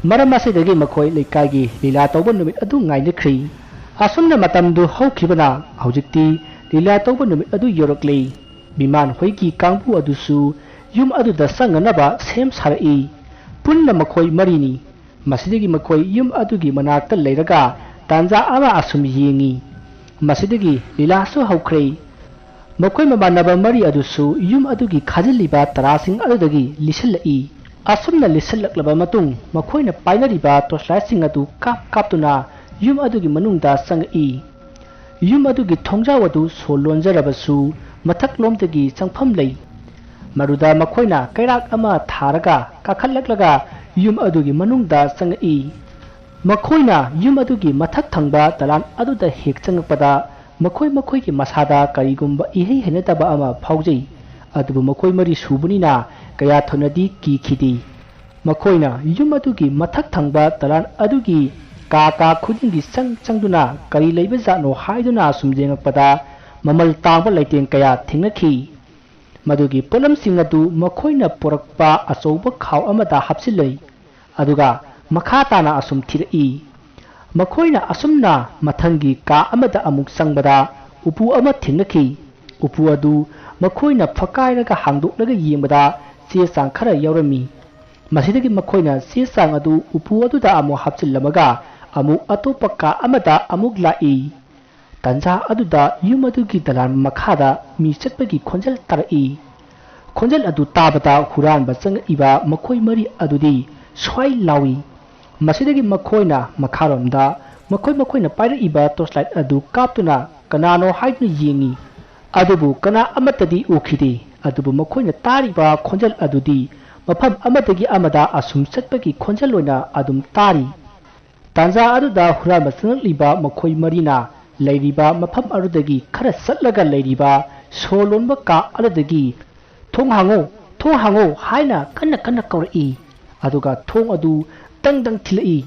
ꯃꯔꯝ ꯑꯁꯤꯗꯒꯤ ꯃꯈꯣꯏ ꯂꯩꯀꯥꯏꯒꯤ ꯂꯤꯂꯥ ꯇꯧꯕ ꯅꯨꯃꯤꯠ ꯑꯗꯨ ꯉꯥꯏꯅꯈ꯭ꯔꯤ꯫ ꯑꯁꯨꯝꯅ ꯃꯇꯝꯗꯨ ꯍꯧꯈꯤꯕꯅ ꯍꯧꯖꯤꯛꯇꯤ ꯂꯤꯂꯥ ꯇꯧꯕ ꯅꯨꯃꯤꯠ ꯑꯗꯨ ꯌꯧꯔꯛꯂꯦ꯫ ꯃꯤꯃꯥꯟ ꯍꯣꯏꯒꯤ ꯀꯥꯡꯕꯨ ꯑꯗꯨꯁꯨ ꯌꯨꯝ ꯑꯗꯨꯗ ꯆꯪꯅꯅꯕ ꯁꯦꯝ ꯁꯥꯔꯛꯏ꯫ ꯄꯨꯟꯅ ꯃꯈꯣꯏ ꯃꯔꯤꯅꯤ꯫ ꯃꯁꯤꯗꯒꯤ ꯃꯈꯣꯏ ꯌꯨꯝ ꯑꯗꯨꯒꯤ ꯃꯅꯥꯛꯇ ꯂꯩꯔꯒ ꯇꯥꯟꯖꯥ ꯑꯃ ꯑꯁꯨꯝ ꯌꯦꯡꯉꯤ꯫ ꯃꯁꯤꯗꯒꯤ ꯂꯤꯂꯥꯁꯨ ꯍꯧꯈ꯭ꯔꯦ꯫ ꯃꯈꯣꯏ ꯃꯃꯥꯟꯅꯕ ꯃꯔꯤ ꯑꯗꯨꯁꯨ ꯌꯨꯝ ꯑꯗꯨꯒꯤ ꯈꯥꯖꯤꯜꯂꯤꯕ ꯇꯔꯥꯁꯤꯡ ꯑꯗꯨꯗꯒꯤ ꯂꯤꯁꯤꯜꯂꯛꯏ꯫ ꯑꯁꯨꯝꯅ ꯂꯤꯁꯤꯜꯂꯛꯂꯕ ꯃꯇꯨꯡ ꯃꯈꯣꯏꯅ ꯄꯥꯏꯅꯔꯤꯕ ꯇꯣꯔꯆꯂꯥꯏꯠꯁꯤꯡ ꯑꯗꯨ ꯀꯥꯞ ꯀꯥꯞꯇꯨꯅ ꯌꯨꯝ ꯑꯗꯨꯒꯤ ꯃꯅꯨꯡꯗ ꯆꯪꯉꯛꯏ꯫ ꯌꯨꯝ ꯑꯗꯨꯒꯤ ꯊꯣꯡꯖꯥꯎ ꯑꯗꯨ ꯁꯣ ꯂꯣꯟꯖꯔꯕꯁꯨ ꯃꯊꯛꯂꯣꯝꯗꯒꯤ ꯆꯪꯐꯝ ꯂꯩ꯫ ꯃꯗꯨꯗ ꯃꯈꯣꯏꯅ ꯀꯩꯔꯥꯛ ꯑꯃ ꯊꯥꯔꯒ ꯀꯥꯈꯠꯂꯛꯂꯒ ꯌꯨꯝ ꯑꯗꯨꯒꯤ ꯃꯅꯨꯡꯗ ꯆꯪꯉꯛꯏ꯫ ꯃꯈꯣꯏꯅ ꯌꯨꯝ ꯑꯗꯨꯒꯤ ꯃꯊꯛ ꯊꯪꯕ ꯗꯂꯥꯟ ꯑꯗꯨꯗ ꯍꯦꯛ ꯆꯪꯉꯛꯄꯗ ꯃꯈꯣꯏ ꯃꯈꯣꯏꯒꯤ ꯃꯁꯥꯗ ꯀꯔꯤꯒꯨꯝꯕ ꯏꯍꯩ ꯍꯩꯅꯗꯕ ꯑꯃ ꯐꯥꯎꯖꯩ꯫ ꯑꯗꯨꯕꯨ ꯃꯈꯣꯏ ꯃꯔꯤ ꯁꯨꯕꯅꯤꯅ ꯀꯌꯥ ꯊꯣꯏꯅꯗꯤ ꯀꯤꯈꯤꯗꯦ꯫ ꯃꯈꯣꯏꯅ ꯌꯨꯝ ꯑꯗꯨꯒꯤ ꯃꯊꯛ ꯊꯪꯕ ꯗꯂꯥꯟ ꯑꯗꯨꯒꯤ ꯀꯥ ꯀꯥ ꯈꯨꯗꯤꯡꯒꯤ ꯆꯪ ꯆꯪꯗꯨꯅ ꯀꯔꯤ ꯂꯩꯕꯖꯥꯠꯅꯣ ꯍꯥꯏꯗꯨꯅ ꯁꯨꯝ ꯌꯦꯡꯉꯛꯄꯗ ꯃꯃꯜ ꯇꯥꯡꯕ ꯂꯩꯇꯦꯡ ꯀꯌꯥ ꯊꯦꯡꯅꯈꯤ꯫ ꯃꯗꯨꯒꯤ ꯄꯣꯠꯂꯝꯁꯤꯡ ꯑꯗꯨ ꯃꯈꯣꯏꯅ ꯄꯨꯔꯛꯄ ꯑꯆꯧꯕ ꯈꯥꯎ ꯑꯃꯗ ꯍꯥꯞꯆꯤꯜꯂꯤ꯫ ꯑꯗꯨꯒ ꯃꯈꯥ ꯇꯥꯅ ꯑꯁꯨꯝ ꯊꯤꯔꯛꯏ꯫ ꯃꯈꯣꯏꯅ ꯑꯁꯨꯝꯅ ꯃꯊꯪꯒꯤ ꯀꯥ ꯑꯃꯗ ꯑꯃꯨꯛ ꯆꯪꯕꯗ ꯎꯄꯨ ꯑꯃ ꯊꯦꯡꯅꯈꯤ꯫ ꯎꯄꯨ ꯑꯗꯨ ꯃꯈꯣꯏꯅ ꯐꯛꯀꯥꯏꯔꯒ ꯍꯥꯡꯗꯣꯛꯂꯒ ꯌꯦꯡꯕꯗ ꯆꯦ ꯆꯥꯡ ꯈꯔ ꯌꯥꯎꯔꯝꯃꯤ꯫ ꯃꯁꯤꯗꯒꯤ ꯃꯈꯣꯏꯅ ꯆꯦ ꯆꯥꯡ ꯑꯗꯨ ꯎꯄꯨ ꯑꯗꯨꯗ ꯑꯃꯨꯛ ꯍꯥꯞꯆꯤꯜꯂꯝꯃꯒ ꯑꯃꯨꯛ ꯑꯇꯣꯞꯄ ꯀꯥ ꯑꯃꯗ ꯑꯃꯨꯛ ꯂꯥꯛꯏ꯫ ꯇꯥꯟꯖꯥ ꯑꯗꯨꯗ ꯌꯨꯝ ꯑꯗꯨꯒꯤ ꯗꯂꯥꯟ ꯃꯈꯥꯗ ꯃꯤ ꯆꯠꯄꯒꯤ ꯈꯣꯟꯖꯦꯜ ꯇꯥꯔꯛꯏ꯫ ꯈꯣꯟꯖꯦꯜ ꯑꯗꯨ ꯇꯥꯕꯗ ꯍꯨꯔꯥꯟꯕ ꯆꯪꯉꯛꯏꯕ ꯃꯈꯣꯏ ꯃꯔꯤ ꯑꯗꯨꯗꯤ ꯁ꯭ꯋꯥꯏ ꯂꯥꯎꯏ꯫ ꯃꯁꯤꯗꯒꯤ ꯃꯈꯣꯏꯅ ꯃꯈꯥꯔꯣꯝꯗ ꯃꯈꯣꯏ ꯃꯈꯣꯏꯅ ꯄꯥꯏꯔꯛꯏꯕ ꯇꯣꯔꯆꯂꯥꯏꯠ ꯑꯗꯨ ꯀꯥꯞꯇꯨꯅ ꯀꯅꯥꯅꯣ ꯍꯥꯏꯗꯨꯅ ꯌꯦꯡꯉꯤ꯫ ꯑꯗꯨꯕꯨ ꯀꯅꯥ ꯑꯃꯠꯇꯗꯤ ꯎꯈꯤꯗꯦ꯫ ꯑꯗꯨꯕꯨ ꯃꯈꯣꯏꯅ ꯇꯥꯔꯤꯕ ꯈꯣꯟꯖꯦꯜ ꯑꯗꯨꯗꯤ ꯃꯐꯝ ꯑꯃꯗꯒꯤ ꯑꯃꯗ ꯑꯁꯨꯝ ꯆꯠꯄꯒꯤ ꯈꯣꯟꯖꯦꯜ ꯑꯣꯏꯅ ꯑꯗꯨꯝ ꯇꯥꯔꯤ꯫ ꯇꯥꯟꯖꯥ ꯑꯗꯨꯗ ꯍꯨꯔꯥꯟꯕ ꯆꯪꯂꯛꯂꯤꯕ ꯃꯈꯣꯏ ꯃꯔꯤꯅ ꯂꯩꯔꯤꯕ ꯃꯐꯝ ꯑꯗꯨꯗꯒꯤ ꯈꯔ ꯆꯠꯂꯒ ꯂꯩꯔꯤꯕ ꯁꯣ ꯂꯣꯟꯕ ꯀꯥ ꯑꯗꯨꯗꯒꯤ "ꯊꯣꯡ ꯍꯥꯡꯉꯨ, ꯊꯣꯡ ꯍꯥꯡꯉꯨ" ꯍꯥꯏꯅ ꯀꯟꯅ ꯀꯟꯅ ꯀꯧꯔꯛꯏ꯫ ꯑꯗꯨꯒ ꯊꯣꯡ ꯑꯗꯨ ꯗꯪ ꯗꯪ ꯊꯤꯜꯂꯛꯏ꯫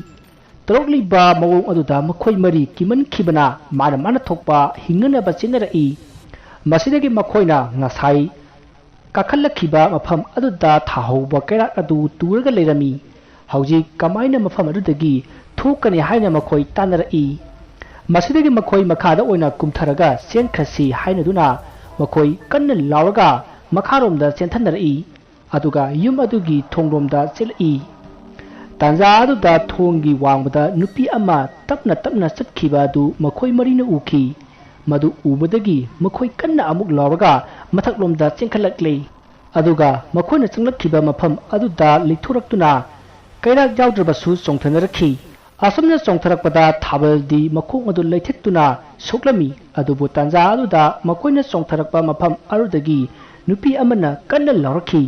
ꯇꯧꯔꯛꯂꯤꯕ ꯃꯑꯣꯡ ꯑꯗꯨꯗ ꯃꯈꯣꯏ ꯃꯔꯤ ꯀꯤꯃꯟꯈꯤꯕꯅ ꯃꯥꯅ ꯃꯥꯅ ꯊꯣꯛꯄ ꯍꯤꯡꯅꯅꯕ ꯆꯦꯟꯅꯔꯛꯏ꯫ ꯃꯁꯤꯗꯒꯤ ꯃꯈꯣꯏꯅ ꯉꯁꯥꯏ ꯀꯥꯈꯠꯂꯛꯈꯤꯕ ꯃꯐꯝ ꯑꯗꯨꯗ ꯊꯥꯍꯧꯕ ꯀꯩꯔꯥꯛ ꯑꯗꯨ ꯇꯨꯔꯒ ꯂꯩꯔꯝꯃꯤ꯫ ꯍꯧꯖꯤꯛ ꯀꯃꯥꯏꯅ ꯃꯐꯝ ꯑꯗꯨꯗꯒꯤ ꯊꯣꯛꯀꯅꯤ ꯍꯥꯏꯅ ꯃꯈꯣꯏ ꯇꯥꯟꯅꯔꯛꯏ꯫ ꯃꯁꯤꯗꯒꯤ ꯃꯈꯣꯏ ꯃꯈꯥꯗ ꯑꯣꯏꯅ ꯀꯨꯝꯊꯔꯒ ꯆꯦꯟꯈ꯭ꯔꯁꯤ ꯍꯥꯏꯅꯗꯨꯅ ꯃꯈꯣꯏ ꯀꯟꯅ ꯂꯥꯎꯔꯒ ꯃꯈꯥꯔꯣꯝꯗ ꯆꯦꯟꯊꯅꯔꯛꯏ꯫ ꯑꯗꯨꯒ ꯌꯨꯝ ꯑꯗꯨꯒꯤ ꯊꯣꯡꯂꯣꯝꯗ ꯆꯦꯜꯂꯛꯏ꯫ ꯇꯥꯟꯖꯥ ꯑꯗꯨꯗ ꯊꯣꯡꯒꯤ ꯋꯥꯡꯃꯗ ꯅꯨꯄꯤ ꯑꯃ ꯇꯞꯅ ꯇꯞꯅ ꯆꯠꯈꯤꯕ ꯑꯗꯨ ꯃꯈꯣꯏ ꯃꯔꯤꯅ ꯎꯈꯤ꯫ ꯃꯗꯨ ꯎꯕꯗꯒꯤ ꯃꯈꯣꯏ ꯀꯟꯅ ꯑꯃꯨꯛ ꯂꯥꯎꯔꯒ ꯃꯊꯛꯂꯣꯝꯗ ꯆꯦꯟꯈꯠꯂꯛꯂꯦ꯫ ꯑꯗꯨꯒ ꯃꯈꯣꯏꯅ ꯆꯪꯂꯛꯈꯤꯕ ꯃꯐꯝ ꯑꯗꯨꯗ ꯂꯩꯊꯣꯔꯛꯇꯨꯅ ꯀꯩꯔꯥꯛ ꯌꯥꯎꯗ꯭ꯔꯕꯁꯨ ꯆꯣꯡꯊꯅꯔꯛꯈꯤ꯫ ꯑꯁꯨꯝꯅ ꯆꯣꯡꯊꯔꯛꯄꯗ ꯊꯥꯕꯜꯗꯤ ꯃꯈꯣꯡ ꯑꯗꯨ ꯂꯩꯊꯦꯛꯇꯨꯅ ꯁꯣꯛꯂꯝꯃꯤ꯫ ꯑꯗꯨꯕꯨ ꯇꯥꯟꯖꯥ ꯑꯗꯨꯗ ꯃꯈꯣꯏꯅ ꯆꯣꯡꯊꯔꯛꯄ ꯃꯐꯝ ꯑꯗꯨꯗꯒꯤ ꯅꯨꯄꯤ ꯑꯃꯅ ꯀꯟꯅ ꯂꯥꯎꯔꯛꯈꯤ꯫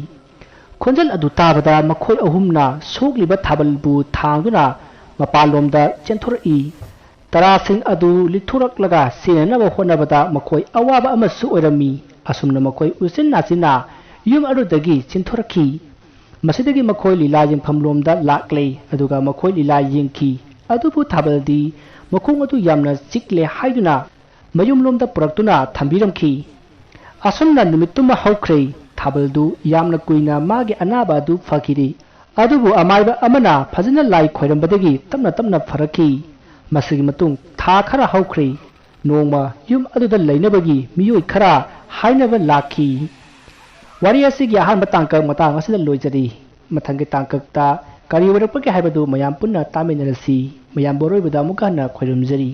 ꯈꯣꯟꯖꯦꯜ ꯑꯗꯨ ꯇꯥꯕꯗ ꯃꯈꯣꯏ ꯑꯍꯨꯝꯅ ꯁꯣꯛꯂꯤꯕ ꯊꯥꯕꯜꯕꯨ ꯊꯥꯡꯗꯨꯅ ꯃꯄꯥꯟꯂꯣꯝꯗ ꯆꯦꯟꯊꯣꯔꯛꯏ꯫ ꯇꯔꯥꯁꯤꯡ ꯑꯗꯨ ꯂꯤꯠꯊꯣꯔꯛꯂꯒ ꯆꯦꯟꯅꯅꯕ ꯍꯣꯠꯅꯕꯗ ꯃꯈꯣꯏ ꯑꯋꯥꯕ ꯑꯃꯁꯨ ꯑꯣꯏꯔꯝꯃꯤ꯫ ꯑꯁꯨꯝꯅ ꯃꯈꯣꯏ ꯎꯆꯤꯟ ꯅꯥꯆꯤꯟꯅ ꯌꯨꯝ ꯑꯗꯨꯗꯒꯤ ꯆꯦꯟꯊꯣꯔꯛꯈꯤ꯫ ꯃꯁꯤꯗꯒꯤ ꯃꯈꯣꯏ ꯂꯤꯂꯥ ꯌꯦꯡꯐꯝꯂꯣꯝꯗ ꯂꯥꯛꯂꯦ, ꯑꯗꯨꯒ ꯃꯈꯣꯏ ꯂꯤꯂꯥ ꯌꯦꯡꯈꯤ꯫ ꯑꯗꯨꯕꯨ ꯊꯥꯕꯜꯗꯤ ꯃꯈꯣꯡ ꯑꯗꯨ ꯌꯥꯝꯅ ꯆꯤꯛꯂꯦ ꯍꯥꯏꯗꯨꯅ ꯃꯌꯨꯝꯂꯣꯝꯗ ꯄꯨꯔꯛꯇꯨꯅ ꯊꯝꯕꯤꯔꯝꯈꯤ꯫ ꯑꯁꯨꯝꯅ ꯅꯨꯃꯤꯠꯇꯨꯃ ꯍꯧꯈ꯭ꯔꯦ꯫ ꯊꯥꯕꯜꯗꯨ ꯌꯥꯝꯅ ꯀꯨꯏꯅ ꯃꯥꯒꯤ ꯑꯅꯥꯕ ꯑꯗꯨ ꯐꯈꯤꯗꯦ꯫ ꯑꯗꯨꯕꯨ ꯑꯃꯥꯏꯕ ꯑꯃꯅ ꯐꯖꯅ ꯂꯥꯏ ꯈꯣꯏꯔꯝꯕꯗꯒꯤ ꯇꯞꯅ ꯇꯞꯅ ꯐꯔꯛꯈꯤ꯫ ꯃꯁꯤꯒꯤ ꯃꯇꯨꯡ ꯊꯥ ꯈꯔ ꯍꯧꯈ꯭ꯔꯦ꯫ ꯅꯣꯡꯃ ꯌꯨꯝ ꯑꯗꯨꯗ ꯂꯩꯅꯕꯒꯤ ꯃꯤꯑꯣꯏ ꯈꯔ ꯍꯥꯏꯅꯕ ꯂꯥꯛꯈꯤ꯫ ꯋꯥꯔꯤ ꯑꯁꯤꯒꯤ ꯑꯍꯥꯟꯕ ꯇꯥꯡꯀꯛ ꯃꯇꯥꯡ ꯑꯁꯤꯗ ꯂꯣꯏꯖꯔꯤ꯫ ꯃꯊꯪꯒꯤ ꯇꯥꯡꯀꯛꯇ ꯀꯔꯤ ꯑꯣꯏꯔꯛꯄꯒꯦ ꯍꯥꯏꯕꯗꯨ ꯃꯌꯥꯝ ꯄꯨꯟꯅ ꯇꯥꯃꯤꯟꯅꯔꯁꯤ꯫ ꯃꯌꯥꯝꯕꯨ ꯑꯔꯣꯏꯕꯗ ꯑꯃꯨꯛꯀ ꯍꯟꯅ ꯈꯣꯏꯔꯨꯝꯖꯔꯤ꯫